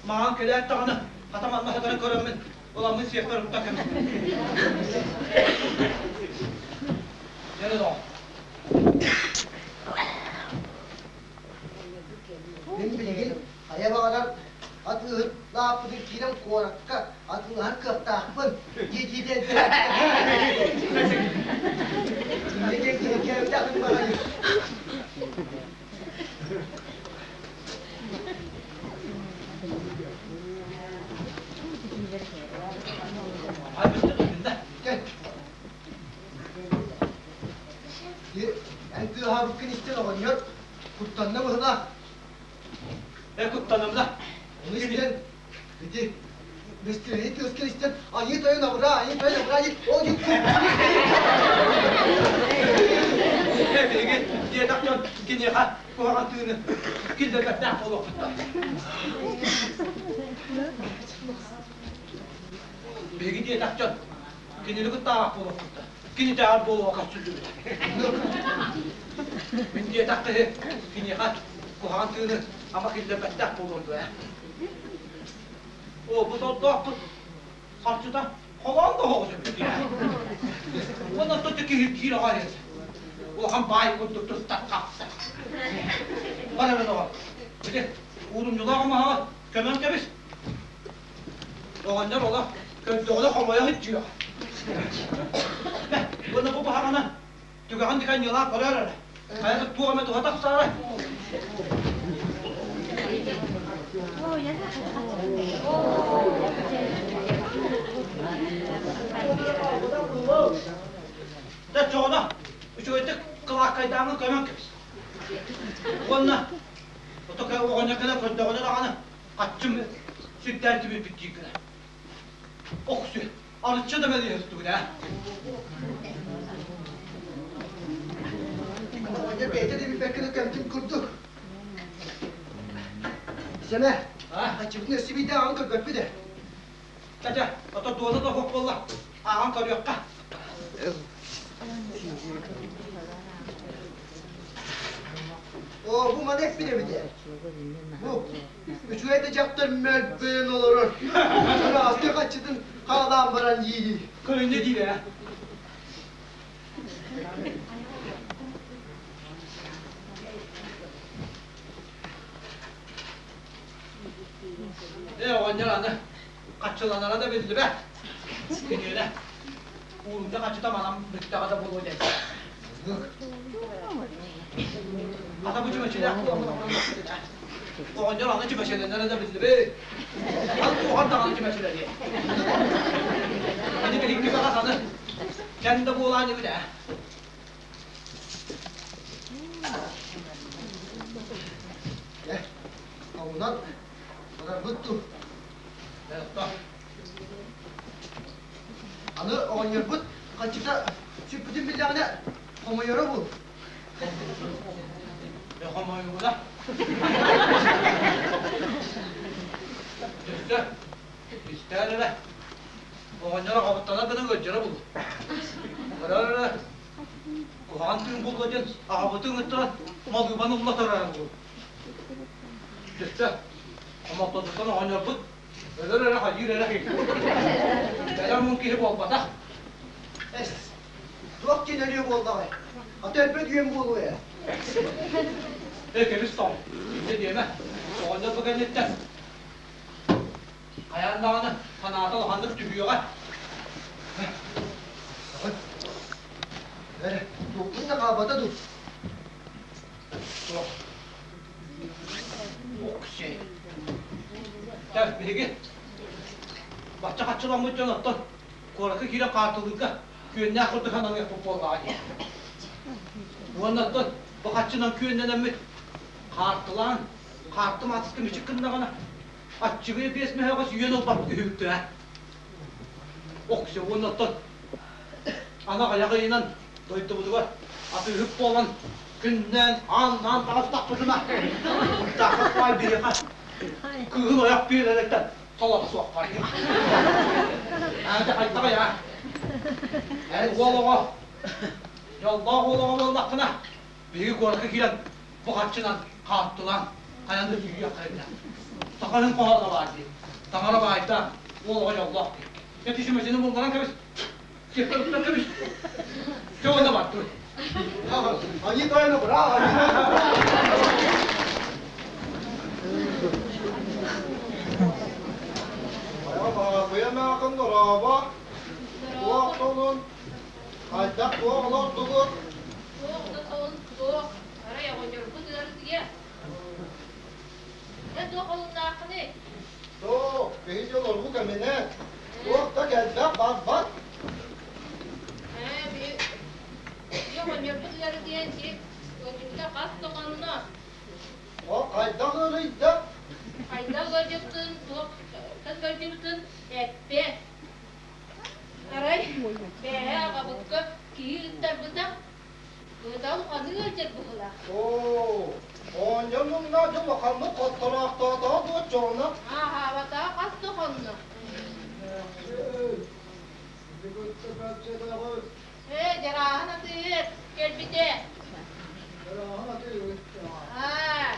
Маҕан кэлээт даҕаны, хата манна сытарын көрөммүн, ыламмын сиэппэр укта кэбистим. Дьэ доҕор. Мин билигин хайа баҕарар атыыһыт лааппытын киирэн куоракка атыылаһар кыахтаахпын дии-дии диэн киһи атын баҕайы. Кэл. Эн тыаһаабыккын истэн оҕонньор куттанна быһылаах. Э куттанымна. Ону истэн ити бэстилэни тыаскын истэн айыы тойон абыраа, айыы тойон абыраа диэн ол диэн Э биһиги диэтэх дьон киниэхэ куһаҕан тыыны киллэрбэттээх буолуохпуттан. Биһиги диэтэх дьон кинини кытта буолуохпуттан. Кинитээҕэр буолуоха сүллүбүтэ. Мин диэтэх киһи киниэхэ куһаҕан тыыны ама киллэрбэттээх буолуон дуо ээ? Оо, бу сордоохпут харчыта холоон да оһоҕус эбит дии. Уонна оттон киһи киир аҕай улахан баай курдук туттар хапсар. Бар эрэ доҕор, ити уурумньулаах омоһоҕо көмөн кэбис. Оҕонньор олох көрдөҕүнэ хомойо сылдьыа. Уонна бу баһаҕана түгэҕин дикан ньылаах көрөр эрэ. Хайа туох эмэ туһа тахсаарай? Дэ чоҕуна үчүгэйдик кылааккайдааҥҥын көмөн кэбис. Уонна ото оҕонньор кэлэн көрдөҕүнэ даҕаны Хаччым сүрдээн түбүрбүт дии гына. Охсу, арычча да мэлиһэртүгүн ээ. Оҕонньор бэйэтэ да билбэккэ да көмтүн курдук. Сэмэ, хаччыбытын өссө биирдэ ааҕан көрбөппүт ээ. Чэ-чэ, ото дуона да суох буолла. Ааҕан көрүөххэ. Оо, бу маны эппит эбит ээ. Бу үчүгэй да дьахтар мөлбөйөн олорор. Чараастыы хаччытын хаалаан баран иирии. Көрүннэ диир ээ. Ээ, оҕонньор аны хаччыланара да биллибэт. Киниэнэ уурунда хаччыта манан бүттэҕэ да буолуо диэн. Ата бу чүмэчилээх буоламмын оҕонньор Оҕонньор аны чүмэчилэнэрэ да биллибит. Аны туоҕар даҕаны чүмэчилэниэ. Аны билиҥҥи баҕас аны кэм да буолаан эбит ээ. Э, онон барарбыт дуу? Аны оҕонньорбут хаччыта сүппүтүн биллэҕинэ хомойоро бул. Хомойугуна. Өссө истээр эрэ. Оҕонньор оҕобуттана гына ыалдьара булу. Көрөр эрэ. Куһаҕан тыын булла диэн аҕабытын ыттаран малыыбан уллатарара булу. Өссө хомолтотуттан оҕонньорбут өлөр эрэ хайыыр эрэ. Бэлэм мун киһи буолбатах. Эс, туох диэн өлүө буоллаҕай? Ата өлбөт үөм буолуо ээ. Ээ, кэбис тоҕо. Инньэ диэмэ. Оҕонньор бу кэнниттэн хайаан даҕаны санаата улаханнык түһүөҕэ. Эрэ, туохпун да хаалбата дуу? Суох. Окси. Так, биһиги бачча хаччыламмыт дьон оттон куоракка киирэн хаартылыырга күөннээх курдук аналыахпыт буоллаҕа дии. Уонна оттон бу хаччынан күөннэнэммит хаартылаан, хаарты маатыска мичик гыннаҕына, аччыгый биэс мөһөөҕө сүүйэн ылбат үһүбүт ээ. Окси уонна оттон аны аҕыйах ыйынан дойдубутугар атыыһыт буолан күннээн ааннаан таҕыстахпытына Таахас баай биһиэхэ кыыһын ойох биэрэриттэн солото суох баай. Аата хайдаҕый аа? Эн уол оҕо, дьоллоох уол оҕо буоллаххына, биһиги куоракка киирэн бу харчынан хааттылаан хайан да сүүйүөххэ эбитэ. Сахаһын хоһооно баар дии. Таҥара баайдаах, уол оҕо дьоллоох дии. Эти сүмэчини булларан кэбис, Сиэппэр уктан кэбис. Чэ уонна бардыбыт. Они тайны бра, они Баҕабыйа дорообо, туох сонун, хайдах туох олордугут? Туох да сонун суох, арай оҕонньорбут ыарытыйа. Эн туох олуннааххыный? Суох, киһи дьол оргу кэминэ, туох да кэлбэт барбат. Ээ, биһи оҕонньорбут ыарытыйан сири ыалдьыбыта хас да хонно. Ол хайдах ыарыйда? Хайдах ыалдьыбытын, туох ыалдьыбытын эппэт. Арай бэйэ аҕабыкка киһи ыттарбыта Ыытал ханыы ыалдьар быһыылаах. Оо, оонньор муҥнаах дьон улаханнык хоттороохтоотоҕо дуо оччоҕуна? Ааһаабатаҕа хас да хонно. Ээ, Дьарааһын атыыһыт кэлбитэ. Дьарааһын атыыһыт. Аа.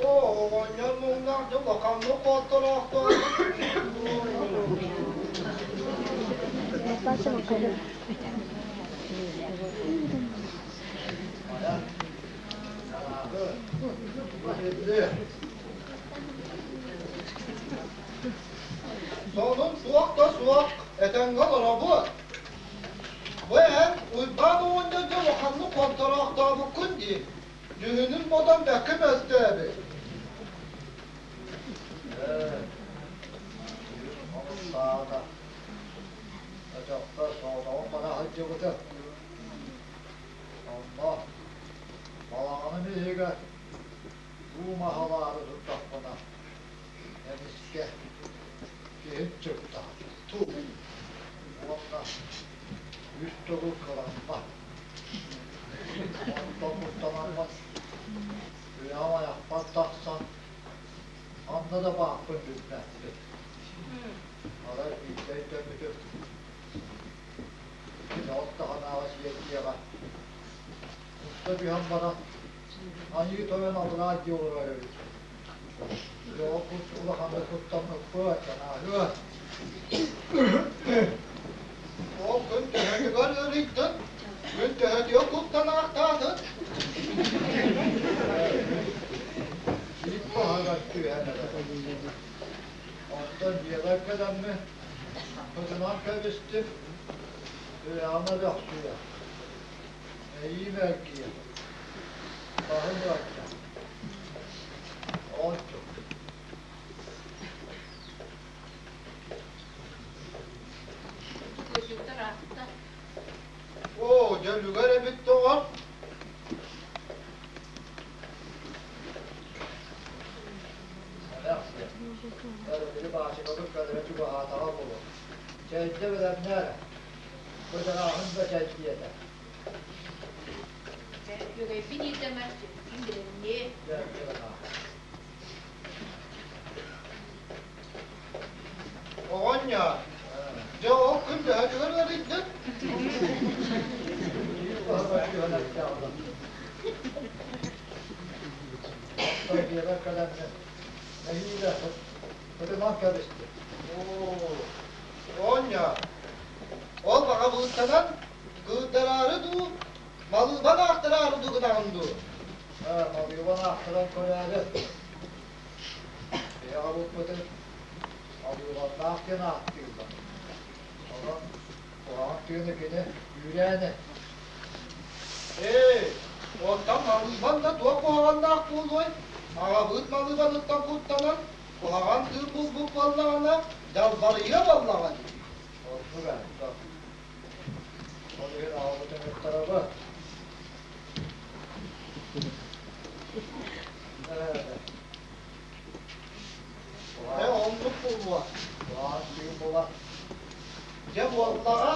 Оо, оҕонньор муҥнаах дьон улаханнык хоттороохтоото. Сонун суох да суох, этэҥҥэ олоробут. Бу эн Уйбаан оҕонньорго улаханнык хонтороохтообуккун дии. Дьүһүнүн ботон бэккэ мөлтөөбүт. Саата. Өтөхпөр соҕотоҕун бара сылдьыбытым. Онно балаҕаным иһигэр уу маһалаары турдахпына, эмискэ киһим чыпта туу уонна үс төгүл кыланна. Онтон куттанаммын үрэҕим айахпар тахсан ханна да бааппын билбэппин. Арай биирдэ өйдөммүтүм, кини ол таһынааҕы сиэрдийэҕэ Умса түһэн баран, аньыы тойон абыраа дии олорор эбит. Дьэ ол улаханнык куттаммыппыт, санааһыа. Ол күн төһөтүгэр ыарыйдын, күн төһөтүгэр куттанаахтаатын. Биир баһыгар түһэн эрэр. Онтон дьиэбэр кэлэммин, ытынан кэбистим, үрэҕим өлөхсүйэ, мэйиим эргийэ, баһым ыалдьар. Ончук. Кырдьыктар аахта. Оо, дьөлүгэр эбит доҕор. Эмээхсиэн, өрөбүлү баачыкабыт кэлэрэ чугаһаатаҕа буолуо. Чэйдэ бэлэмнээ эрэ. Быдьарааһын да чэйдиэтэ. Үөгэйбин иирдэмэр ким билинниэ. Оҕонньор, дьэ ол күн төһөтүгэр ыарыйдын? Оттон дьиэбэр кэлэммин, нэһиилэ ытынан кэбистим. Оҕонньор, ол баҕабыыттанан кыырдараары дуу, малыыбан аахтараары дуу гынаҕын дуу? Ээ, малыыбан аахтаран көрөөрү. Биһиги аҕабыппытын малыыбаннаах диэн ааттыыллар. Онон куһаҕан тыыны кини үүрээнэ. Ээ, оттон малыыбан да туох куһаҕаннаах буолуой? Аҕабыыт малыыбаныттан куттанан, куһаҕан тыын булбут буоллаҕына, дьалбарыйыа буоллаҕа дии. Оннук ээ, Ол иһин аҕабыт ыҥыртарабыт. Ээ, оннук буолуо. Куһаҕан тыын була. Дьэ буоллаҕа,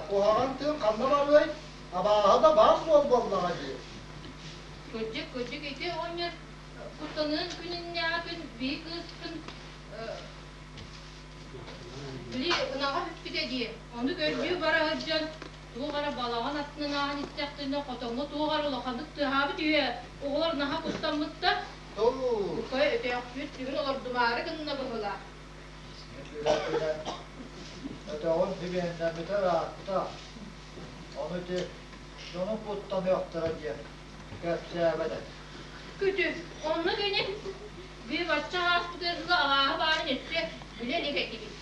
куһаҕан тыын ханна барыай? Абааһы да баар суол буоллаҕа дии. Кырдьык, кырдьык ити оҕонньор куттаныан күнүннээҕи күн биһи кыыспын Били ынаҕа бүппүтэ дии, ону көрдүү бара сылдьан туох эрэ балаҕан аттынан ааһан истэхтэринэ хотоҥҥо туох эрэ улаханнык тыаһаабыт үһү, оҕолор наһаа куттаммыттар. Бука өтөөхпүт сүгүн олордумаары гынна быһыылаах. Өтөҕүн сибиэннэммитэ ырааппыта. Ону ити дьону куттаныахтара диэн кэпсээбэт этэ. Күтү, оннук ини Бии бачча ааспытыгар дылы алааһы баарын өссө билэ илик этибит.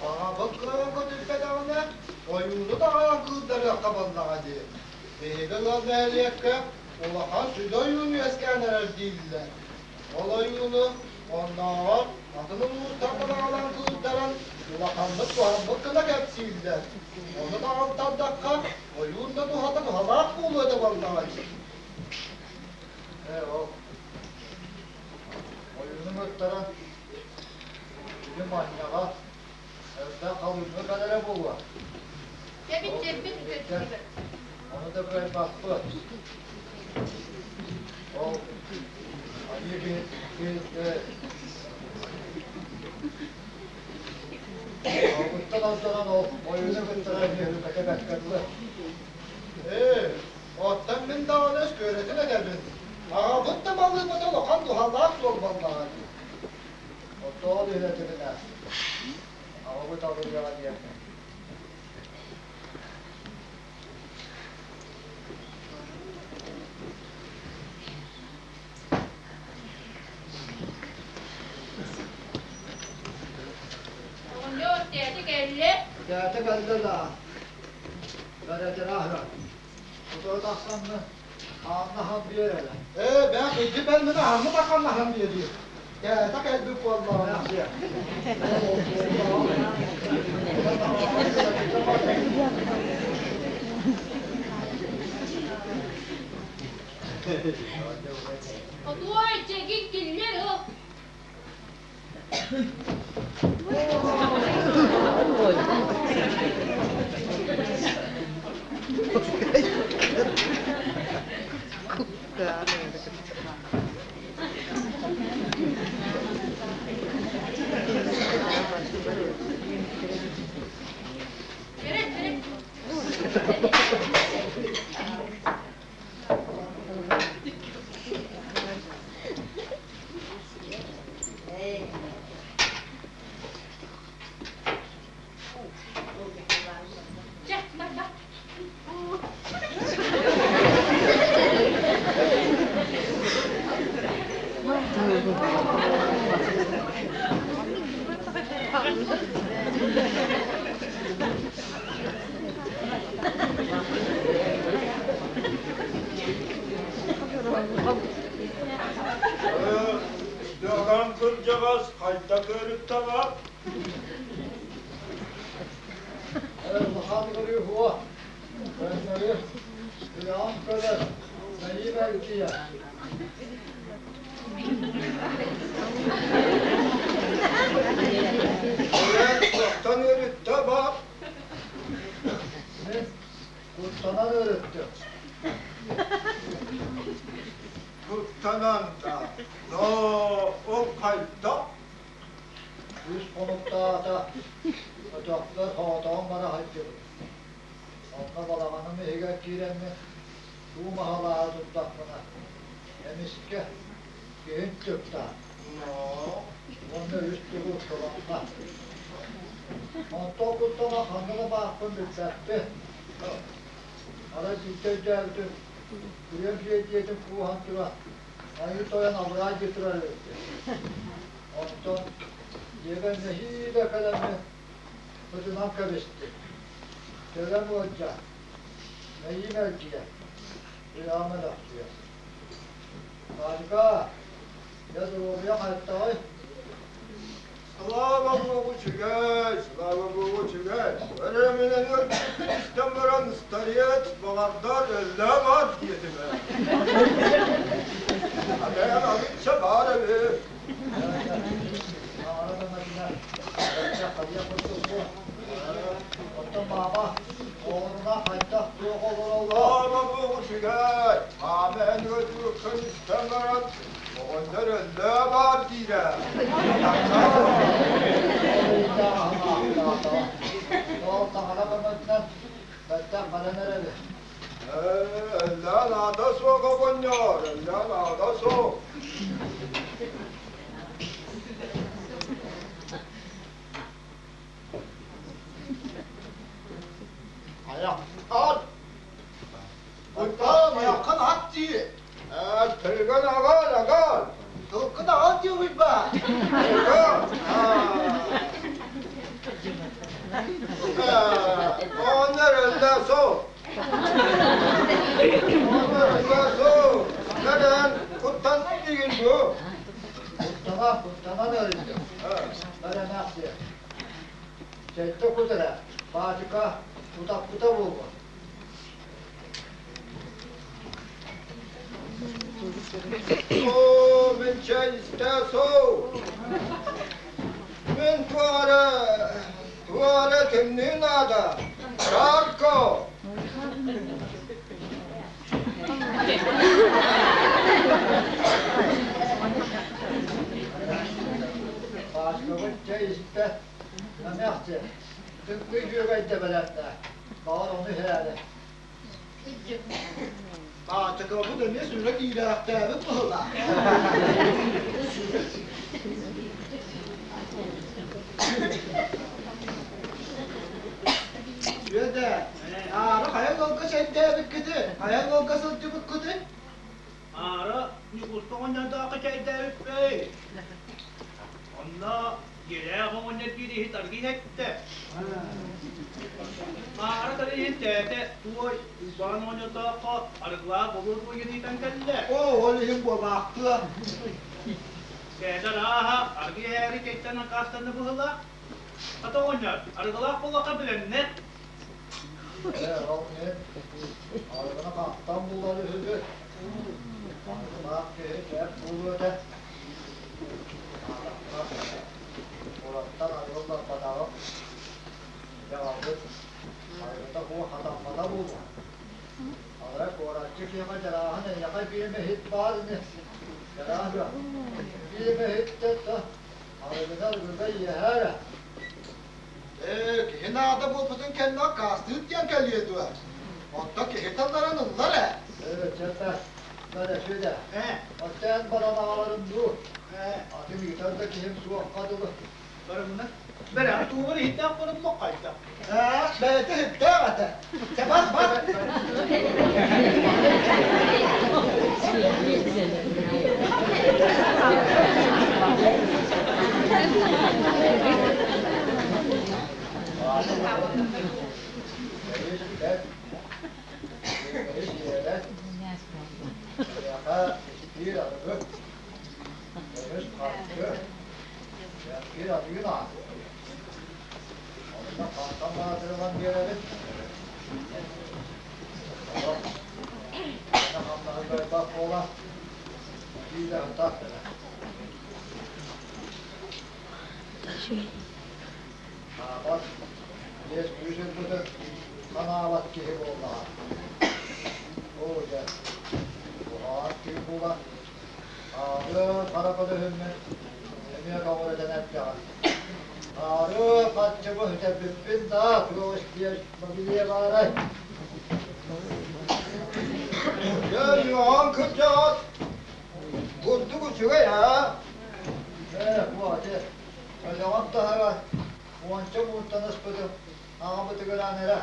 Аҕабыт кыайан көтүппэтэҕинэ, ойууну даҕаан кыырдарыахха буоллаҕа дии. Биһиги ыал нэһилиэккэ улахан сүдү ойуун үөскээн эрэр дииллэр. Ол ойууну оннооҕор атын улуустартан аҕалан кыырдаран улаханнык туһаммыт гына кэпсииллэр. Ону даҕалтардахха, ойуун да туһата туһалаах буолуо этэ буоллаҕа дии. Ээ, ол ойууну ыттаран били манньаҕа элбэх халыҥҥа кэлэрэ буолуо. Кэбит сиэппит көстүбэт. Ону да кыайбаппыт. Ол айыы киһи Оҕуттан алдьанан ол ойууну кыттара үһү бэккэ дылы. Ээ, Оттон мин даҕаны өскүөрэтин этэбин, аҕабыт да балыыбата улахан туһалаах суол буоллаҕа дии. Оттоон иһэтибинэ, аҕабыт абырыаҕа диэммин. Оҕонньор тээти кэллэ. Тээти кэллэ да, бэрэтэрэ аһырар. Утары тахсанны ааннаһан биэр эрэ. Ээ, бээ, ити бэлмини аһаммыт аханнаһан биэриэ. Кээтэ кэлбит буоллаҕына. Хотуой, чэгин киллэр ыл. Бэрит, бэрит. Быраас хайдах ыарыттаҕа? Улахан ыарыы Көннөрү ыйаан көрөр, мэйии мэлдьийэ. Эн туохтан ыарытта баар? Мин куттанан ыарыттым. Куттанан да, но ол хайдах? Үс хонуктаата өтөхпөр хоотоон бара сылдьыбыт. Онно балаҕаным иһигэр киирэммин туу маһалааһы турдахпына, эмискэ киһим тыктаан уонна үс тугу сыланна. Онтон куттана ханна да баахпын билбэппин. Арай биирдэ өйдөөбүтүм, күрүөм сиэрдийэтин кууһан туран, Айыы Тойон абыраа дии турар эбиппин. Онтон дьиэбэр нэһиилэ кэлэммин ытынан кэбистим. Төлөм ыалдьан, мэйиим эргийэн, сүрэҕим өлөхсүйэр. Ванька, дьэ доруобуйаҥ хайдаҕый? Слава Богу, үчүгэй, слава Богу, үчүгэй. Өрөмүнэн өлбүппүн истэн баран, старец баҕардар өллө бар диэтим ээ. Бэйэм арыычча баар эбит. Таҥара көмөтүнэн бэркэ хайыах курдук буо. Оттон маама оҕолорунаан хайдах туох олороллор? Слава Богу, үчүгэй. Маама эн ыалдьыбыккын истэн баран, Оҕонньор өллөө баар диирэ. Ол таҥара көмөтүнэн бэттэх баран эрэбит. Өллөө наада суох оҕонньор, өллөө наада суох. Айахтан! Уйбаан, айаххын ат дии! Тылгын аҕал, аҕал! Тылгын аҕал дии Уйбаан! Тылгын! Оҕонньор өллө суох. Оҕонньор өллө суох. Кэлэн куттанна диигин бу. Куттана, куттанан өлдүм. Бэрэмэхсиэ. Сэттэ кут эрэ, баачыка утаппыта буолуо. Оо, мин чэй истэ соо. Мин туох эрэ, туох эрэ тымныы наада. Жарко. Баачыкабыт чэй истэ, эмээхсиэн, тымныы үчүгэйдэ бэлэмнээ. Баҕар ону иһээри. Баачыкабыт эмиэ сүрэ киирээхтээбит быһыылаах. Сүөдэ, аара хайа ыалга чэйдээбиккитий? Хайа ыалга сылдьыбыккытый? Аара Ньукуска оҕонньордооххо чэйдээбиппэй. Онно дьиэлээх оҕонньор биир иһит аргы иһэттэ. Маара тарыйын тээтэ туой Уйбаан оҕонньордооххо арыгылаах болуот буойан ыытан кэллэ. Оо, ол иһин буолаахтыа. Тээтэ арааһа аргы иһээри кэйтэн аккаастанна быһыылаах. Хата оҕонньор, арыгылаах буоллахха билэннэ. Ээ, ол иһин арыгыны хантан булар үһүгүт? Арыгылаах киһи бэрт буолуо этэ. Куораттан арыгылларбатаҕым. Дьаҕалбыт арыгыта суох хатаммата буолуо. Арай куораччы киһиэхэ дьарааһын эйиэхэ биир эмэ иһит баар ини. Дьарааһын биир эмэ иһиттэ да арыгыны арыгыга иэһээ эрэ. Ээ, киһи наада буолбутун кэннэ аккаастыыр диэн кэлиэ дуо? Онто киһи талларан ыллар ээ. Ээ, чэ, бэрэ сүдэ. Ээ, Оттон эн баран аҕаларын дуу? ээ, Атын ыытар да киһим суохха дылы. Барымына. Бэрэ, туубар иһиттээх барыммах хайда. Ээ, бэйэтэ иһиттээх этэ. Чэ, бар, бар. Бэйис бэт, бэйис иэбэт, эйиэхэ биир арыгы, көмүс харчы. Сир атыгын аат. Онно хантан баатырылан биэрэбит? Олох хамнаһы кыайбат буола биир ытах Аабат, биэс күүс ылбыты санаабат киһи буоллаҕа. Оо дьэ, куһаҕан түүн буолан, аары хара көлөһүммүн эмиэ көҕүрэтэн эрдэҕэ. Аары харчыбы сүтэрбиппин да туох истиэр билиэ баарай. Дьэ, Иоанн кырдьаҕас бурдук үчүгэй аа? Ээ, бу ати, Өлөҕөм таһара уонча муунтан ыспытым аҕабытыгар эрэ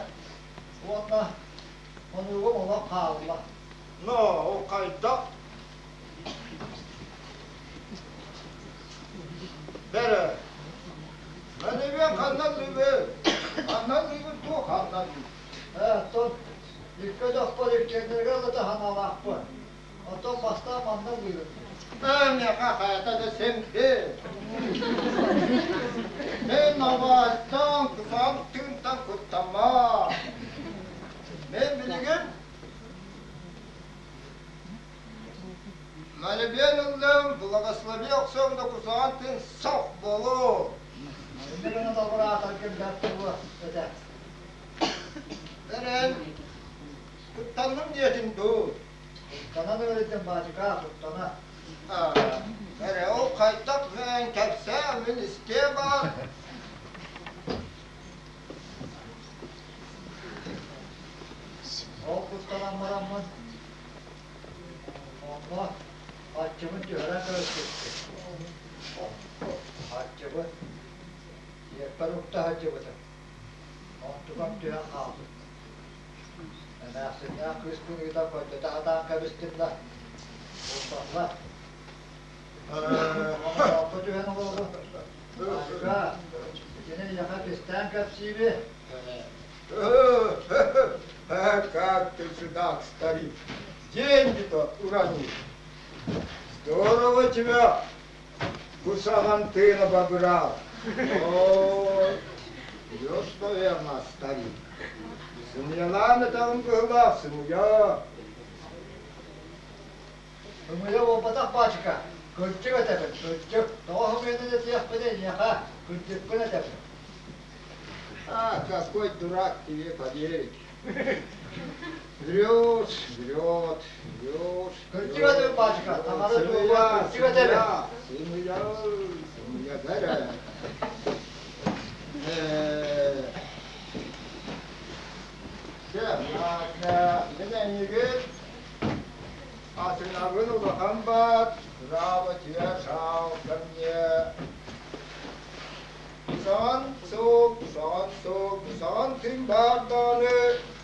уонна хонуугум олох хаалла. Но, ол хайдах? Бэрэ, Мэнибиэн ханна лыыбы? Ханна лыыбы туох ханна лыыбы? Ээ, оттон икки өтөхпөр иккиэннэригэр ылыта санаалаахпын. Оттон бастаан манна лыырым. Миэхэ хайата да сэмпи. Мен абааттан, кусаан тыынтан куттаммаа. Мен билигин Мэлибиэн ыллым, благослови охсуом да кусаан тыын сох буолуо. Иннэ гынан албараатаргын бэрт буолуо этэ. Бэрэн, куттанным диэтин дуу. Куттанан ыарыйдым, баачыкаа, куттана. Эрэ ол хайдах мен кэпсээ, мин истиэ баар. Ол куттанан бараммын, онно аччыбын түһэрэн көрүспүппүт. Аччыбын сиэппэр укта сылдьыбытым. Онтукам түһэн хаалбыт. Эмээхсиннээх кыыспын ыытан көрдөтө сатаан кэбистим да, булбатылар. Оҥороокко түһэн олоробун. Баачыка, итини эйиэхэ кистээн кэпсииби. Как ты чудак, старик! Деньги-то уронил. Здорово тебя, кусаган ты обобрал. О, врешь, наверное, старик. Сымыйалаан этэҕин быһыылаах, сымыйа. Ымыйа буолбатах баачыка, кырдьык этэбин, кырдьык. Тоҕо ымыйаны этиэхпиний эйиэхэ, кырдьыкпын этэбин. А, какой дурак тебе поверит. Врешь, врет, врешь, Кырдьык этэбин, баачыка, таҥара туһугар кырдьык этэбин. Сымыйа, сымыйа, бэрэ. Чэ, мин эйигин атынабын улахан баат, право тебя жалко мне. Саҕан суох, саҕан суох, саҕан күн баар даҕаны,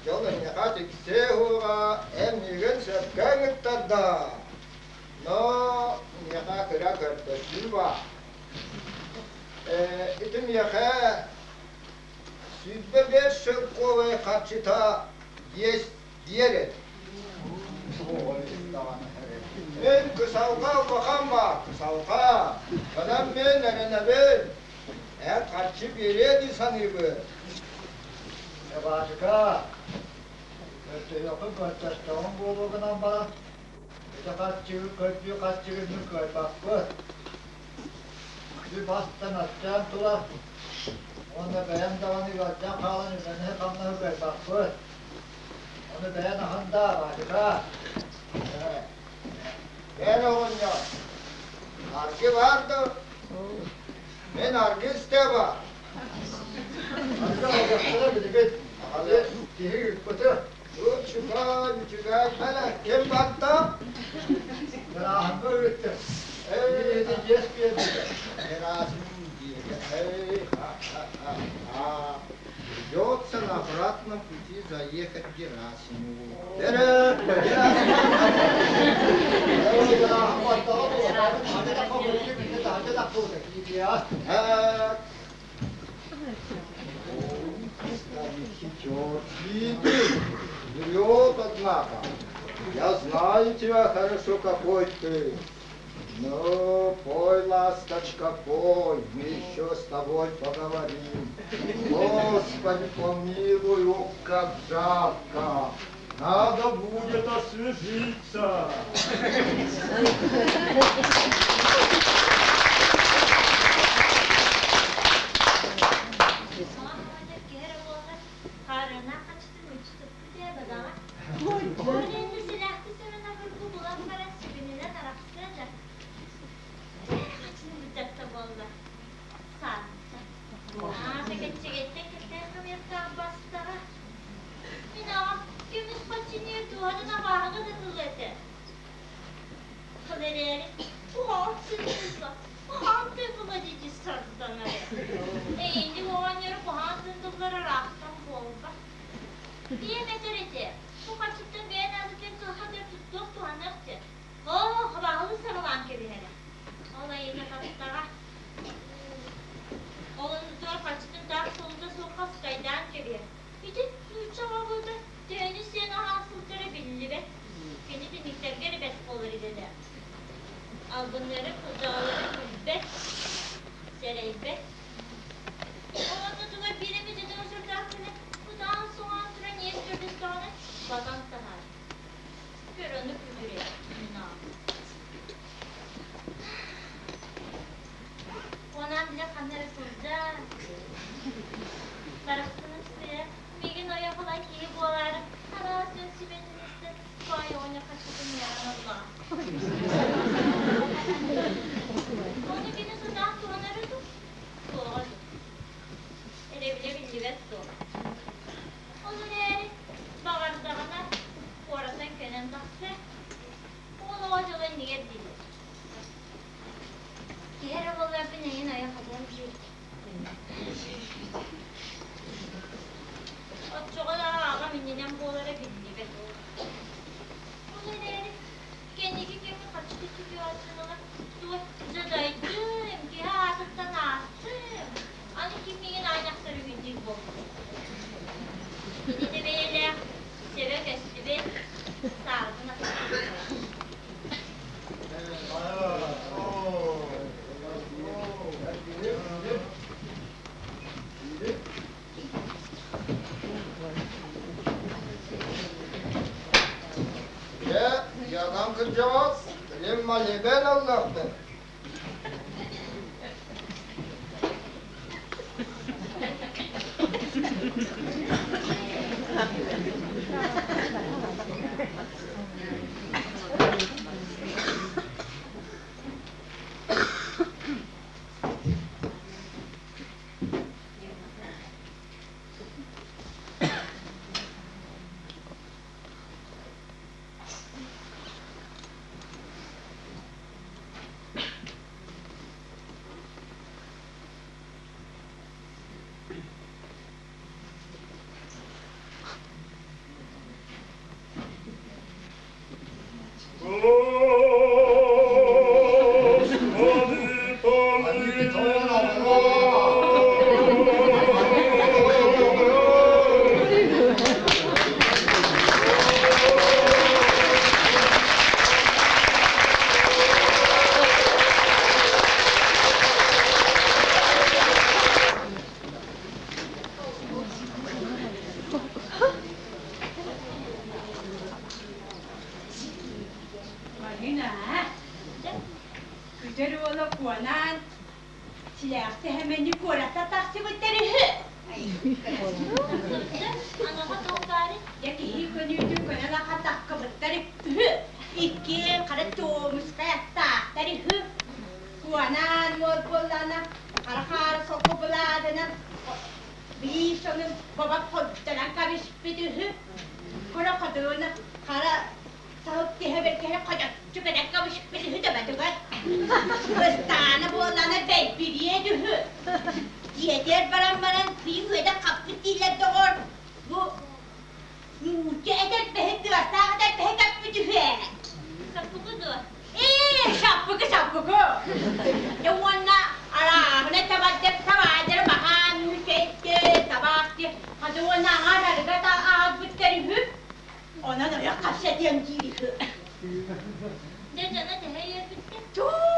дьол эйиэхэ тиксиэ уоҕа, эн миигин сөпкө ыҥыттарда. Но миэхэ кыра көрдөһүү баар. Ити миэхэ 25 сорковай харчыта есть диэр этим. Мин кысалга улахан баар, кысалга. Онон мин эрэнэбин. Эн харчы биэриэ дии саныыбын. Баачыка, көрдөһүөххүн көрдөстөҕүҥ буолуо гынан баран, ити харчыгы көрдүү харчыгын мин кыайбаппыт. Үс бастан аттаан турар уонна бэйэм даҕаны ыалдьан хаалан үлэни-хамнаһы кыайбаппыт. Ону бэйэн аһын даа, баачыка. Эн оҕонньор, аргы баар да? Мин аргы истэ баар. Аргы алгыстара билигин киһи ыыппыты. Үчүгэй, үчүгэй, бэлэ, ким батта? Герасимҥа ыыттым. Эй, дьиэс биэрбитэ. Герасим диэки, эй, ха-ха-ха. Придется на обратном пути заехать к Герасиму. Бэрэ, Герасим! Эй, Герасим баттаҕа буолар. Ханна да таххыбыта киирдиэ. Так. Старик хитер, хитрый, врет, однако. Я знаю тебя хорошо, какой ты. Ну, пой, ласточка, пой, мы еще с тобой поговорим. Господи, помилуй, ох, как жарко. Надо будет освежиться.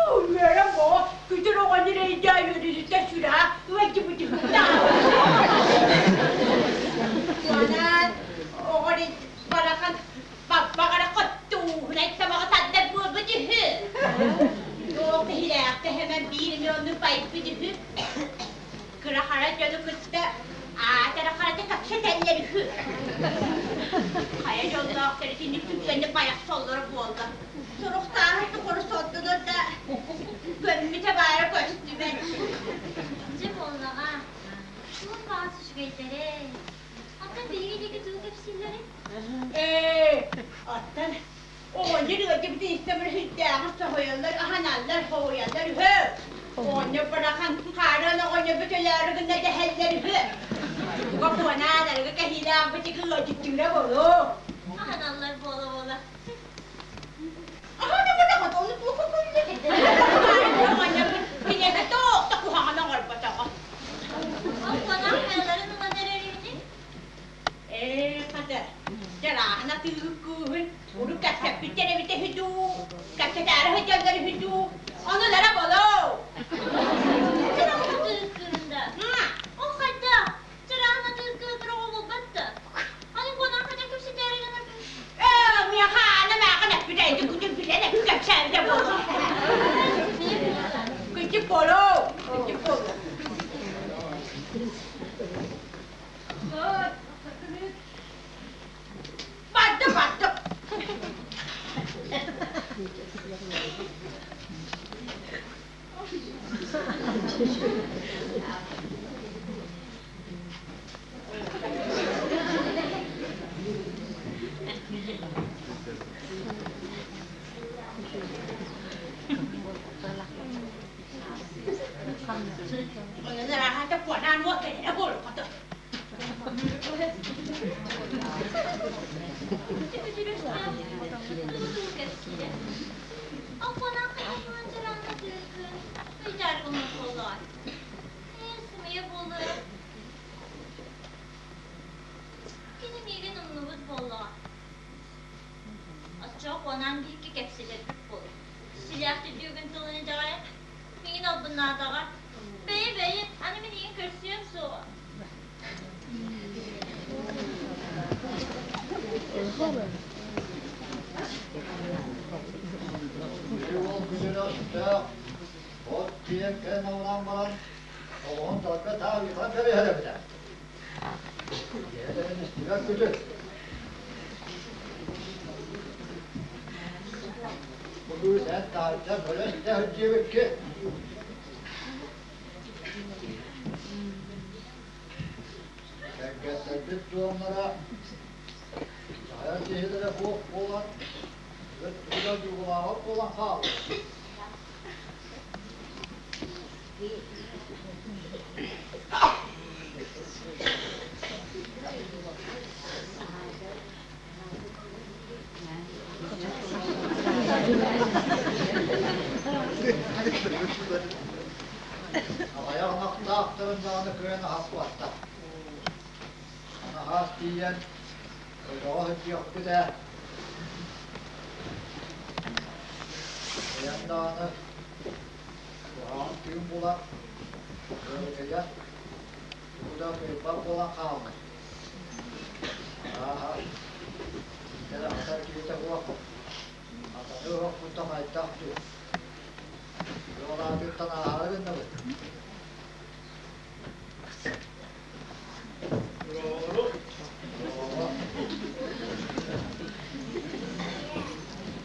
Үөрэ боо, күтүр оҕонньор өйдөө үөрүүтүттэн сүрэҕэ ыалдьыбытыһыктаах. Куонаан оҕо барахан баҕара хоттууһунай табаҕы тардар буолбут үһү. Туох иһилээхтэ хэмэн биир эмэ оннук байбыт үһү. Кыра хара дьону кытта аатара харата кэпсэтэллэр үһү. Хайа дьоллоохтор итинник түргэнник байахсаллара буолла. Сурухтааһын тухары сордонор да көммүтэ баара көстүбэт. Дьэ буоллаҕа, туох баҕас үчүгэйдэрэй. Оттон биһиги диэки тугу кэпсииллэрий? Ээ, оттон оҕонньор ыалдьыбытын истэн сүрдээҕин соһуйаллар, аһаналлар, хоһуйаллар үһү. Оҕонньор барахан хаарыан оҕонньор бүтэлээри гына дэһэллэр үһү. Туга куонаан арыгы кэһиилээх бытыгы ыалдьыттыыра буолуо. Аһаналлар буола-буола. Аһана барахан ону туохха көрүллэ Оҕонньорбут киниэхэ туох да куһаҕаны оҥорботоҕо. Ол куонаан хайаларын ылан эрэр ини? Ээ, хата, дьарааһын атыыһыт кыыһын урут кэпсэппиттэр эбитэ үһү дуу, кэпсэтээри сылдьаллар үһү дуу, онулара болоо. Чырааһын атыыһыт кыыһын да? Ол хайдах? Чырааһын атыыһыт кыыһа оҕо буолбат да? Аны куонаан хайдах кэпсэтээри гынар? Ээ, миэхэ аана мээхин эппитэ, ити күтүр билэн эппит кэпсээбитэ буолуо. Кырдьык болоо, кырдьык болоо. Бардым, бардым. Онон арааһата куонаан уот кэлэрэ буолуохата. Кини миигин умнубут буоллаҕа. Оччоҕо куонаан биһикки кэпсэтэрбит буолуо. Силээх түдьүүгүн тылын итэҕэйэн, миигин албыннаатаҕа. Бэйи, бэйи, аны мин эйигин көрсүөм суоҕа. Ол күнүн өстөөх от тиийэн кэлэн абыраан баран, оҕоһун далга таах ыытан кэбиһэр эбитэ. Дьиэлэрин истибэт күтүр. Бу кыыс эн таһырдьа көрө-истэ сылдьыбыккын. Кэргэттэрбит дуомнара дьаһайар киһилэрэ суох буолан, тугу да дьуулаабат буолан хаалла. Аҕыйах ынахтаахтарын даҕаны кыайан аһаппаттар. Анаһаас тиийэн ойоҕо сылдьыахпыт ээ. Кыайан даҕаны куһаҕан түүн булан, ыарытыйан, тугу да кыайбат буолан хаалбыт. Ааһа, итэр аһатар киһитэ суох, атаны оһохпуттан хайдах дуу? Ыал аатыттан ааһаары гынныбыт.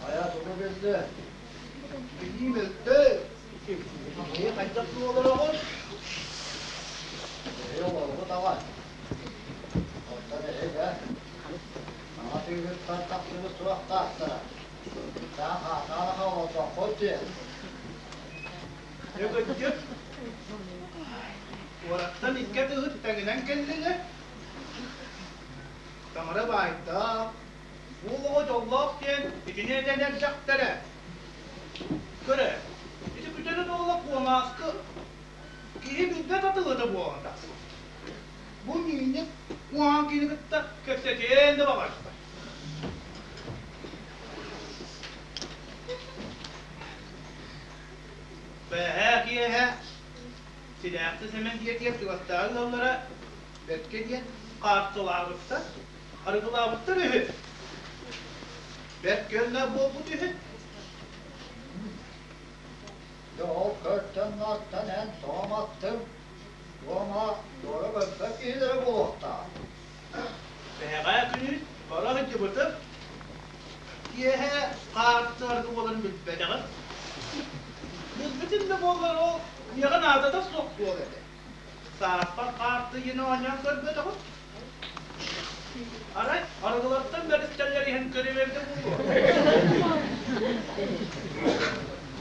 Хайа тугу биллэ? Билиим өлтө. Киһи хайдах туолароҕун? Эһи олорбут аҕай. Оттон эһигэ саҥа тыыгыттан тахсыбыт суохтаахтара. Таах хаатаан олордоххут дии. Дьөгөддьүк куораттан икки атыһыт тэҥинэн кэллилэр. Таҥара баайдаах, уол оҕо дьоллоох диэн итини этэн эрдэхтэрэ. Көрө, ити күтэрэ буола куомааскы киһи билбэт атылыта буолан тахсыбыт. Бу миинник куһаҕан киһини кытта кэпсэтиэн да баҕарбат. киэһэ Силээхти Сэмэн дьиэтигэр чугастааҕы ыаллара бэркэ диэн хаартылаабыттар, арыгылаабыттар үһү. Бэрт көннө буолбут үһү. Дьэ ол көртөн-нартан эн тооматтыҥ, туома туора көрбөт киһилэрэ буолуохтаах. Бэҕэһээ күнүс бара сылдьыбытым, киэһэ хаарты аргы буоларын билбэтэҕим. Билбитим да буоллар ол миэхэ наадата суох буол этэ. Сааспар хаарты иһин оонньоон көрбөтөҕүм. Арай арыгылартан бэристэллэр иһин көрүм эбитэ буолуо.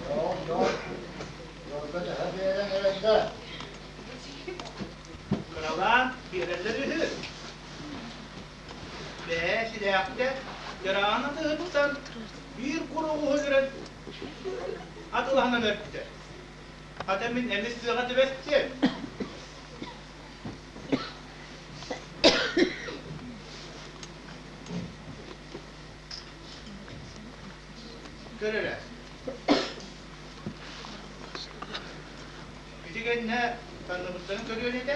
Дьол, дьол, дьолго төһө биэрэн эрэллэр? Кыралаан биэрэллэр үһү. Бээ, силээхтэ дьараан атыһыттан биир куругуһу өлөрөн атылаһынан өлтө. Хата мин эмис сыаҕа түбэстим. Көр эрэ. Ити кэннэ санныбыттарын көрүөн этэ.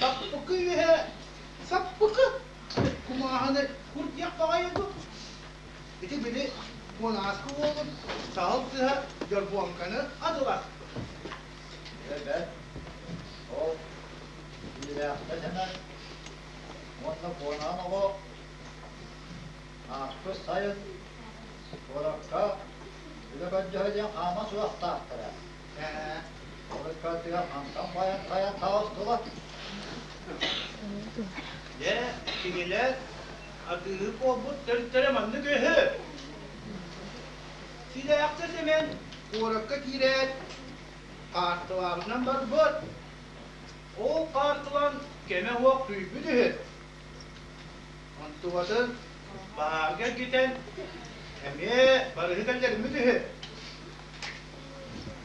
Саппыкы үөһэ саппыкы кумааҕыны курдуйах баҕайы дуу. Ити били куонааскы уолун саһыл тыһа дьорбуоҥканы адыласпыт. Эбэт, ол биирээхтэн эмэн уонна куонаан оҕо ааспыт сайын куоракка үлэ көрдөһө диэн хаама суохтаахтара. Ол ыккардыгар хантан байан тайан таҕыстылар. Дьэ, кинилэр атыыһыт буолбут төрүттэрэ маннык үһү. Силээхтэ Сэмэн куоракка киирээт, хаартылаабытынан барбыт. Ол хаартылан кэмэ суох сүүйбүт үһү. Онтубатын баһаарга эргитэн, эмиэ барыһы кэллэриммит үһү.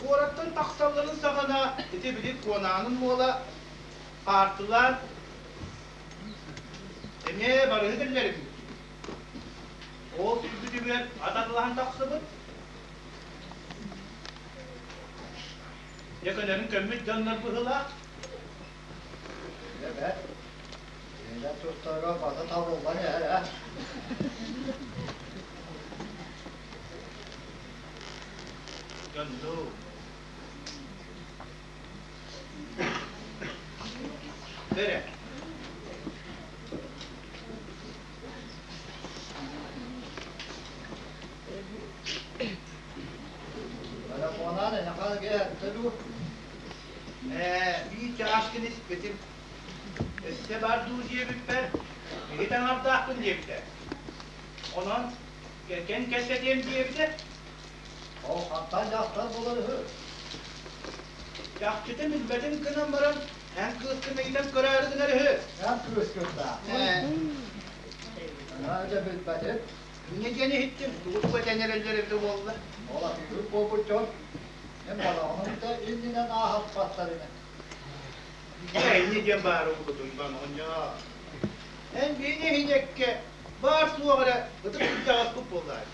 Куораттан тахсалларын саҕана ити били Куонаанын уола хаартылаан эмиэ барыһы кэллэрибит. Ол сүргүтүгэр ат атылаһан тахсыбыт. Дьэ көнөрүн көммүт дьоннор быһыылаах. Эбэт, кинилэр тустарыгар бата табыллан иһэр ээ. Дьоннуу. Бэрэ. Телефонан эһэхэ киһэттэ дуу? Ээ, биир чааскын испитим. Өссө бар дуу диэбиппэр, киһи таҥардаахпын диэбитэ. Онон кэргэн кэпсэтиэм диэбитэ. Ол хантан дьахтар булар үһү? Чахчытын билбэтин гынан баран, эн кыыскын ыйытан көрөөрү гынар үһү. Эн кыыскын да? Ээ. Ана дьэ билбэтим. Инньэ диэн иһиттим, тугу-тугу этэн эрэллэр эбитэ буолла. Ол атыыһыт буолбут дьон, мин балаҕаным да иннинэн ааһаппаттар ини. Дьэ, инньэ диэн баара улутуйбан оҕонньоор. Эн биир иһиньэккэ баар суох эрэ ытык кырдьаҕаспыт буоллаҕай.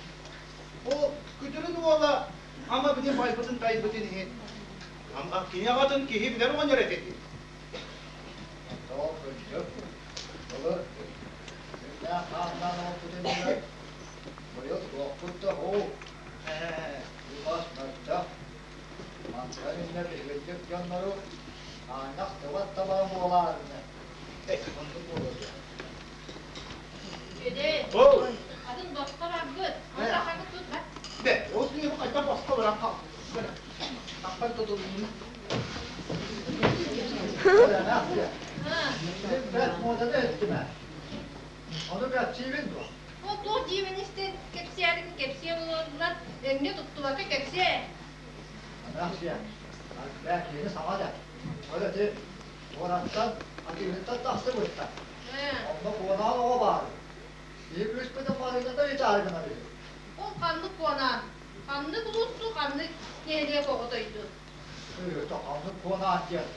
Ол күтүрүн уола ама били байбытын тайбытын иһин ама кини аҕатын киһи билэр оҕонньор этэ дии. Тоҕо кырдьык, былыр сүрдээх хааннаан олорбут иннигэр быйыл суохпут да һуу, үс мөлтөх, мантан иннэ биһигирдик дьоннору аанньах тыбат табаа буолаарыны. Оннук буолуо дуо? Дьүөдэй, Ол атын босхо барбыт, ону саханы тут бар. Бэ, ол киһи хайдах босхо баран хаалбыт. Таххан тутулунна. Эмээхсиэ, мин бэрт муоданы иһиттим ээ. Ону кэпсиибин дуо? Ол туох диибин истэн кэпсээтин кэпсиэ буолуоннар, өҥнө туттубакка кэпсээ. Эмээхсиэ, бээ киһини саҥа да. Ол ити куораттан атыыһыттан тахсыбыттар. Онно куонаан оҕо баар. Киһи кыыспытын Марыыната ыйытаары гынар үһү. Ол ханнык куонаан? Ханнык улуустуу, ханнык нэһилиэк оҕотойду? Ыйыта ханнык куонаан диэн.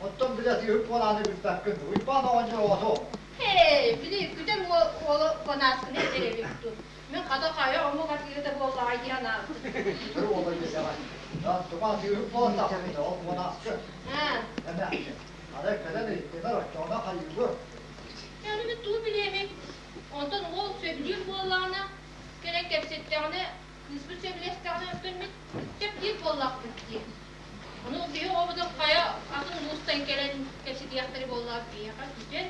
Оттон били атыыһыт куонааны билбэккин. Уйбаан оҕонньор оҕото. Һээ, били күтэр уол уола Куонааскыны этэр эбит дуу. Мин хата хайа омук атыыһыта буоллаҕай дии санаабытым. Күтэр уола диэтэҕэ. Тума атыыһыт буолтахпына ол Куонааскы. Аа. Эмээхсин, арай кэлэн иһиттинэр оччоҕуна хайыыбыт? Дьэ, ону мин тугу билиэмий? Онтон уол сөбүлүүр буоллаҕына, кэлэн кэпсэттэҕинэ, кыыспыт сөбүлэстэҕинэ, оттон мин сөптүүр буоллахпыт дии. Ону биһи оҕобутун хайа атын улуустан кэлэн кэпсэтиэхтэрэ буоллаҕа биһиэхэ күтэн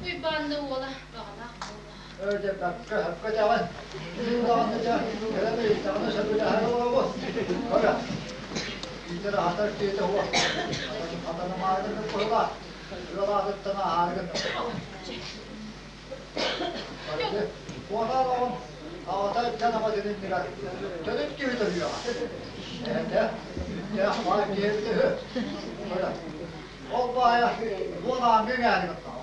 Уйбаанна уола баҕалаах буолла. Ээ дьэ бэккэ сөпкө этэҕин. Мин даҕаны дьэ кэлэн ыйыттаҕына сөбүлэһэр олоробут. Көрө. Биитэр аһатар киһитэ суох. Хатанымаары гыннык быһыылаах. Ыал аатыттан аһаары гынным. Куонаан оҕом аҕата дьон аҕатын иннигэр төрүт киһи төрүөҕэ. Эһэтэ үттээх баай киһи эбитэ үһү. Көрө, ол баайа уон ааҥҥа иҥээри гыннаҕа.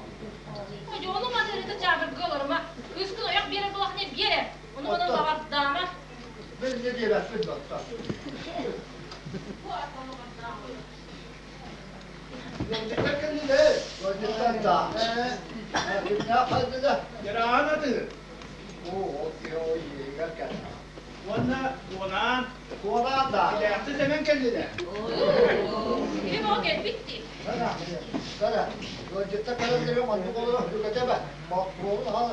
Дьону матырыта чаабырга олорума. Кыыскын ойох биэрэр буолахне биэрэ. Ону онон баҕардаама. Мин не диэбэппин дотто. Бу атану бардаама. Ыалдьыттар кэллилэр. Ыалдьыттар да. Кимнээх кэллилэр? Дьараан атыыр. Оо, ол киһи ол иһигэр кэллэ. Уонна Куонаан. Куонаан да. Илээхти Сэмэн кэллилэр. Киһи бөҕө кэлбит дии. Кара, кара. Ыалдьыттар кэлэллэрэ маннык олорор үргэтэ Боппуруолун аҕал.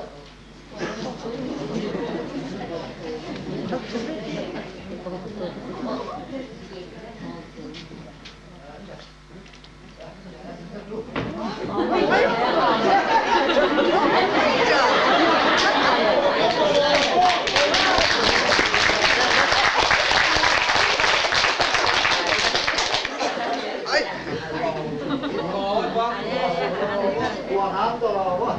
Куонаан дорообо.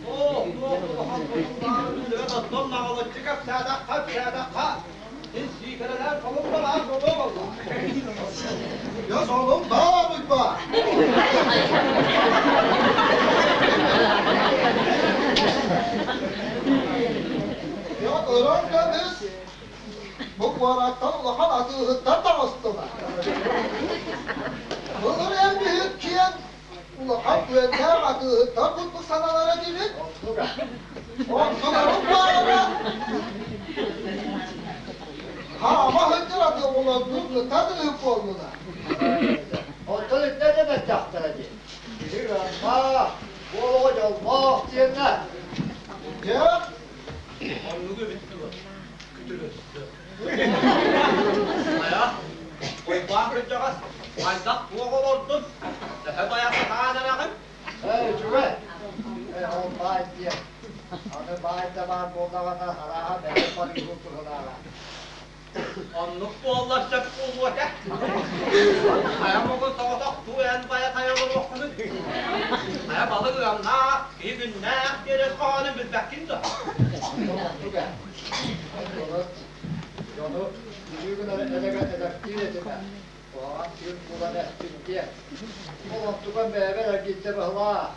Оо, туох улахан тутуллаах үлэҕэ оттон наҕылыччы кэпсээтэххэ, кэпсээтэххэ, син сиикэрэлээн солун да баар буолуо буолла. Я солун баар баар. Я көрөн кэбис, бу куораттан улахан атыыһыттар таҕыстылар. Былыр эн биһик киэн улахан күөннээх атыыһыттар курдук сананар этибит. Онтуларын баара хаама сылдьар атыыланнын кытта атыыһыт буоллулар. Оттон итиннэ да бэттэхтэрэ дии. Киһи ыаннаах, буолуҕа дьоллоох диэннэр. Дьэ, Оннугу эбит дуо? Күтүр өстө. Хайа, Уйбаан кырдьаҕас, хайдах туох олордун? Төһө байа сатаан эрэҕин? Эй, үчүгэй! Эй, ол баай диэн. Аны баай да баар буоллаҕына, арааһа бэйэм барыыбын быһыылааҕа. Оннук буоллар сөп буолуо этэ. Хайа муҥун соҕотохтуу эн байа тайа олоруоххунуй? Хайа балык ыамнаах, киһи күннээх диэн хоһоонун билбэккин дуо? Оннук ээ. Дьону күлүү гынар элэгэ элэктиир этим ээ. Куһаҕан түүн булан эстин диэн. Ол онтугар бэйэбэр эргийдэ быһылаа.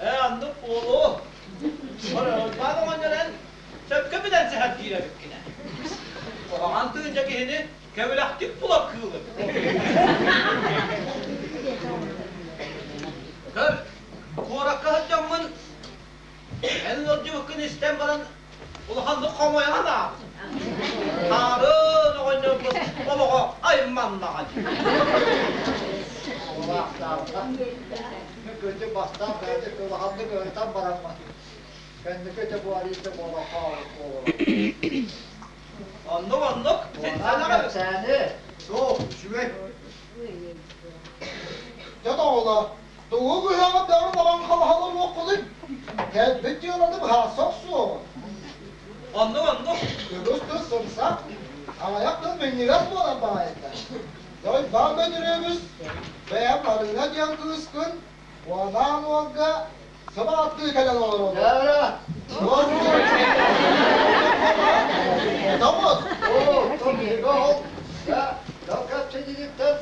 Ээ, оннук буолуо. Уйбаан оҕонньор эн сөпкө билэн сэһэргиир эбиккин ээ. Куһаҕан тыынча киһини кэбилэхтик булар кыылы. Көр, куоракка сылдьаммын эн ыалдьыбыккын истэн баран улаханнык хомойон аабыт. Хаарын оҕонньорбут олоҕо айманнаҕа дии. Олаахтаабыта. Мин кырдьык бастаан бэйэтэ улаханнык ыарытан бараммын, кэнники да бу арыыта буола хаалбыт буолуо. Оннук оннук син Куонаан санаҕа кэпсээни Суох, үчүгэй. Дьэ доҕоло, тугу быһаҕа бөҕө балан халаһалар Кэлбит дьыаланы быһаарса охсуоҕун. Оннук оннук. Үгүс тыл сымса, аҕыйах тыл минньигэс буолар баҕайыта. Дойбаан Бөтүрүөбүс, бэйэм Марыына диэн кыыскын Куонаан уолга сыбааттыы кэлэн олоробун. Дьээрэ! Тоҕус! Оо, то биһиги ол, дьэ, дьол кэпсэтиититтэн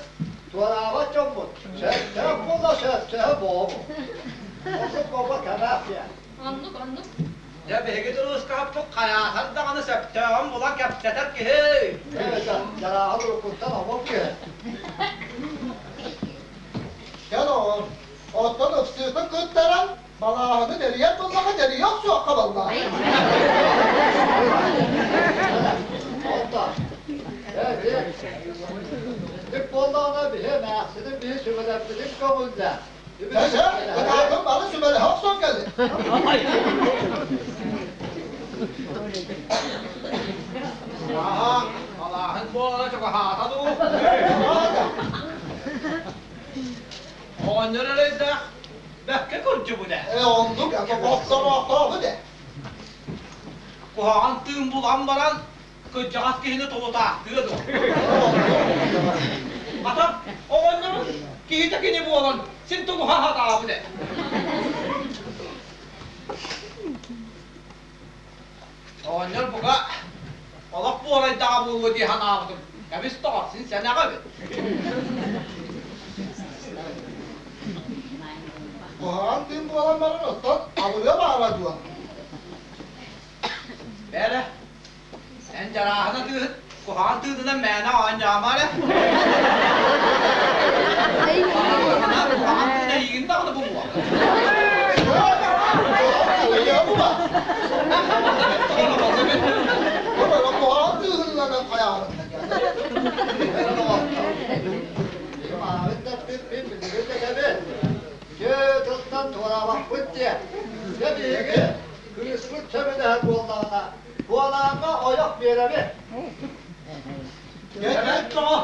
туораабат дьоммут. Сөптөөх буолла. Онно сөп-сөһө буолбу. Оннук буолбат кэмээх диэн. Оннук, оннук. Дьэ, биһиги Туруускааппыт хайаатар даҕаны сөптөөҕүн булан кэпсэтэр киһи. Дьарааһын уруккуттан омук киһи. Кэл оҕом, оттон ыксыытын кыттаран, балааһыны тэрийэр буоллаха тэрийэ охсуохха баллаа. Онтон, Итинник буоллаҕына биһи эмээхсиним биһи сүбэлэппитин көҥүллээ. Дьэ, кытаатын бары сүбэлэһэ охсон кэллин. Аһа, алааһын буолара чугаһаата дуу? Оҕонньор эрэйдээх бэккэ курдьубут ээ. Ээ, оннук, охсороохтооҕу дэ. Куһаҕан тыын булан баран, кырдьаҕас киһини тулутаахтыа дуо? Хата, оҕонньорун киһитэ кини буолан, син тулуһа сатаабыт ээ. Оҕонньор бука олох буорайдаҕа буолуо дии санаабытым. Кэбис тоҕо, син сэнэҕэ эбит. Куһаҕан тыын буолан баран оттон абырыа баара дуо? Бээрэ, эн дьарааһына тыыһыт, куһаҕан тыынынан мээнэ оонньоомо эрэ. Куһаҕан тыын эйигин даҕаны булуо. Куһаҕан тыыһыннан хайаарын. Дьэ, тылтан туораабаппыт диэн. Дьэ, биһиги кыыспыт сөбүлэһэр буоллаҕына, Куолааҥҥа ойох биэрэбит. Кэлэн тоҕо?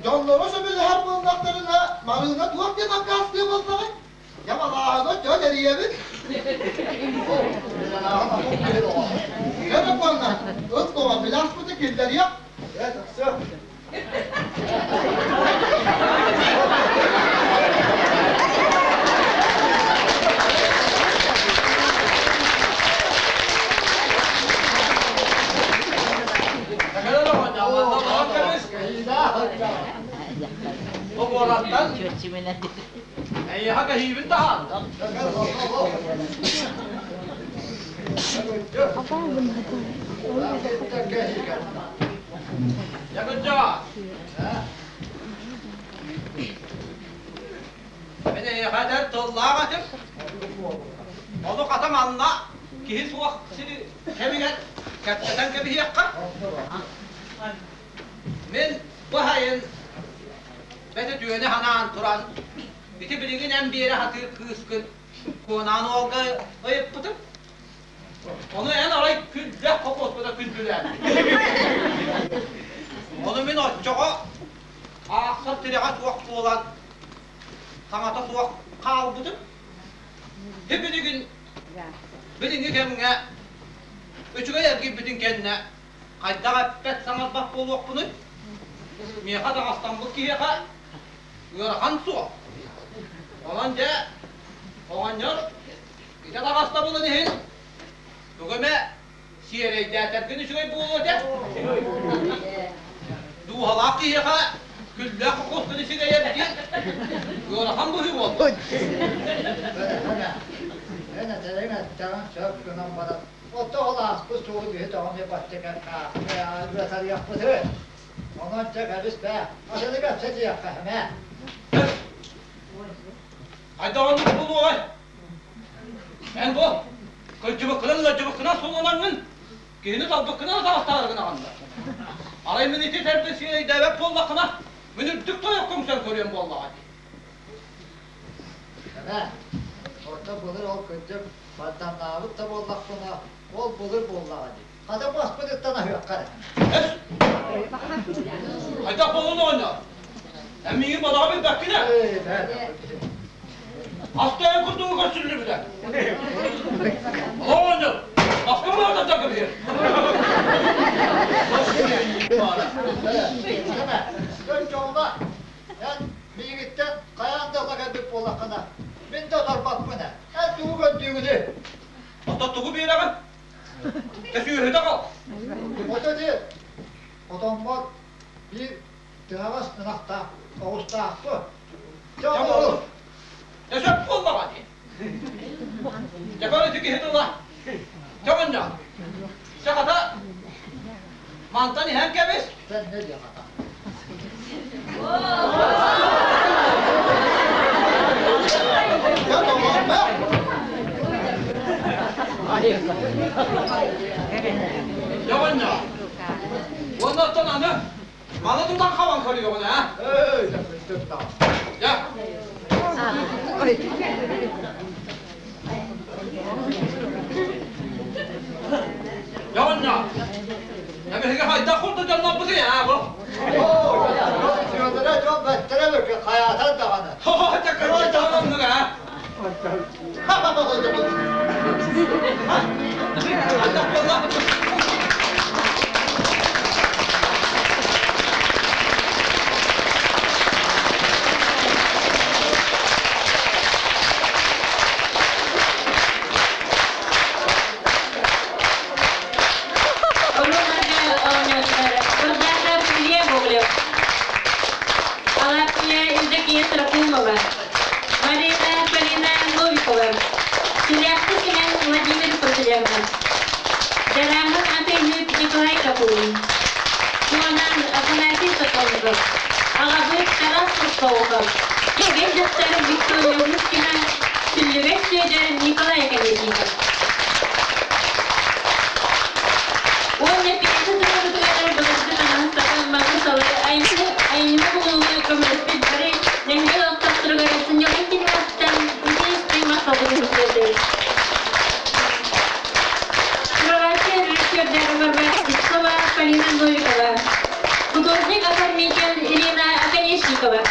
Дьонноро сөбүлэһэр буоллахтарына, Марыына туох диэн аккаастыа буоллаҕай? Дьэ, балааһына дьон эрийэбит. Дьэ, буолла, ыт тоҕо биласпыты киллэриэх. Дьэ, тахсыах. Бу куораттан эйиэхэ кэһиибин таһаардым. Дьэ кырдьаҕас. Мин эйиэхэ этэр тыллаах этим. Ону хата манна киһи суох сири кэмигэр кэпсэтэн кэбиһиэххэ. Мин бу сайын бэти түөнү санаан туран, ити билигин эн биэрэ сатыыр кыыскын Куонаан уолга ыйыппытым. Ону эн арай күллэх хопуоспута күндүлээн. Ону мин оччоҕо аахсар тирэҕэ суох буолан, саҥата суох хаалбытым. Билигин билиҥҥи кэмҥэ үчүгэй эргийбитин кэннэ хайдах эппэт саҥарбат буолуохпунуй? Миэхэ таҥастаммыт киһиэхэ ыарахан суох. Онон дьэ, оҕонньор ити таҥастабылын иһин тугу эмэ сиэрэйдээтэргин үчүгэй буолуо этэ. Дууһалаах киһиэхэ күллээх кокуосканы сигэйэр диэн ыарахан быһыы буолла. Эн этэриҥ эттэҕин сөп гынан баран, отто ол ааспыт суолу биһи тоҕо эмиэ бачча ыатарыахпытый? Онон чэ кэбис бээ, атыны кэпсэтиэххэ эмээ. Хайдах оннук буолуоҕай? Эн бу кырдьыбыккынан ыалдьыбыккынан сулланаҥҥын, киһини талбыккынан атаҕастаары гынаҕын да. Арай мин ити тэрбин сиэйдээбэт буоллаххына, мин үрдүк тойох көмсөн көрүөм буоллаҕа дии. Эмээ, орто былыр ол кырдьык бардамнаабыт да буоллахпына, ол былыр буоллаҕа дии. Хата баспытыттан аһыахха эрэ. Эс! Хайдах буоллун оҕонньор? Эн миигин балаҕа билбэккин ээ. Астайан курдугу көрсүллүбүтэ. Оҕонньор, баскын баҕатар кэбиһэр. Дьоҥҥо эн миигиттэн хайаан да ыла кэлбит буоллаххына, мин да утарбаппын ээ. Эн тугу көрдүүгүнүй? Оттон тугу биэрэҕин? Төсүөһүтэ хал. Ото ди хотоммор биир тыһаҕас ынахтаах, оҕустаахпын. Дьэ буоллун. Дьэ сөп буоллаҕа дии. Дьэ көр ити киһи тыла. Дьэ оҕонньор. Дьэ хата мантан иһэн кэбис. Sen ne diyorsun ata? Дьэ доҕоор бэ! Дьэ оҕонньор. Уонна оттон аны маны тутан хабан көрүөҕүн ээ. Эй, дьэ кырдьык да. Дьэ. Дьэ оҕонньор. Дьэ биһиги хайдах курдук дьоннорбутуй аа бу? Оо, дьон сүөлэрэ дьон бэттэрэ бөкө хайаатар даҕаны. Хо-хо, дьэ кырдьык даҕаны оннук аа. Хайдах буолла? Оруолларга оонньоотулар Бурдахов Илья Гоголев, Алапия Евдокия Сорокумова, Марина Полина Новикова, Сүлээхти Сэмэн Владимир Прокопьевна, Дьарааһын атыыһыт Николай Капулин, Куонан Афанасий Сокольников, аҕабыт Тарас Соколов, кэргэн дьахтар Виктория Лукина, Сүллүгэс Сүөдэр Николай Колесников. Уонна пьеса туруорутугар былыргы таҥаһы-сабы, малы-салы, айымньыны булууну көмөлөспүт бары нэһилиэк олохтоохторугар сынньалаҥ кинигэттэн итии-истиҥ махталбытын тиэрдэбит. Словакия режиссердара Варвара Слепцова, Полина Новикова. Художник-оформитель Ирина Оконешникова.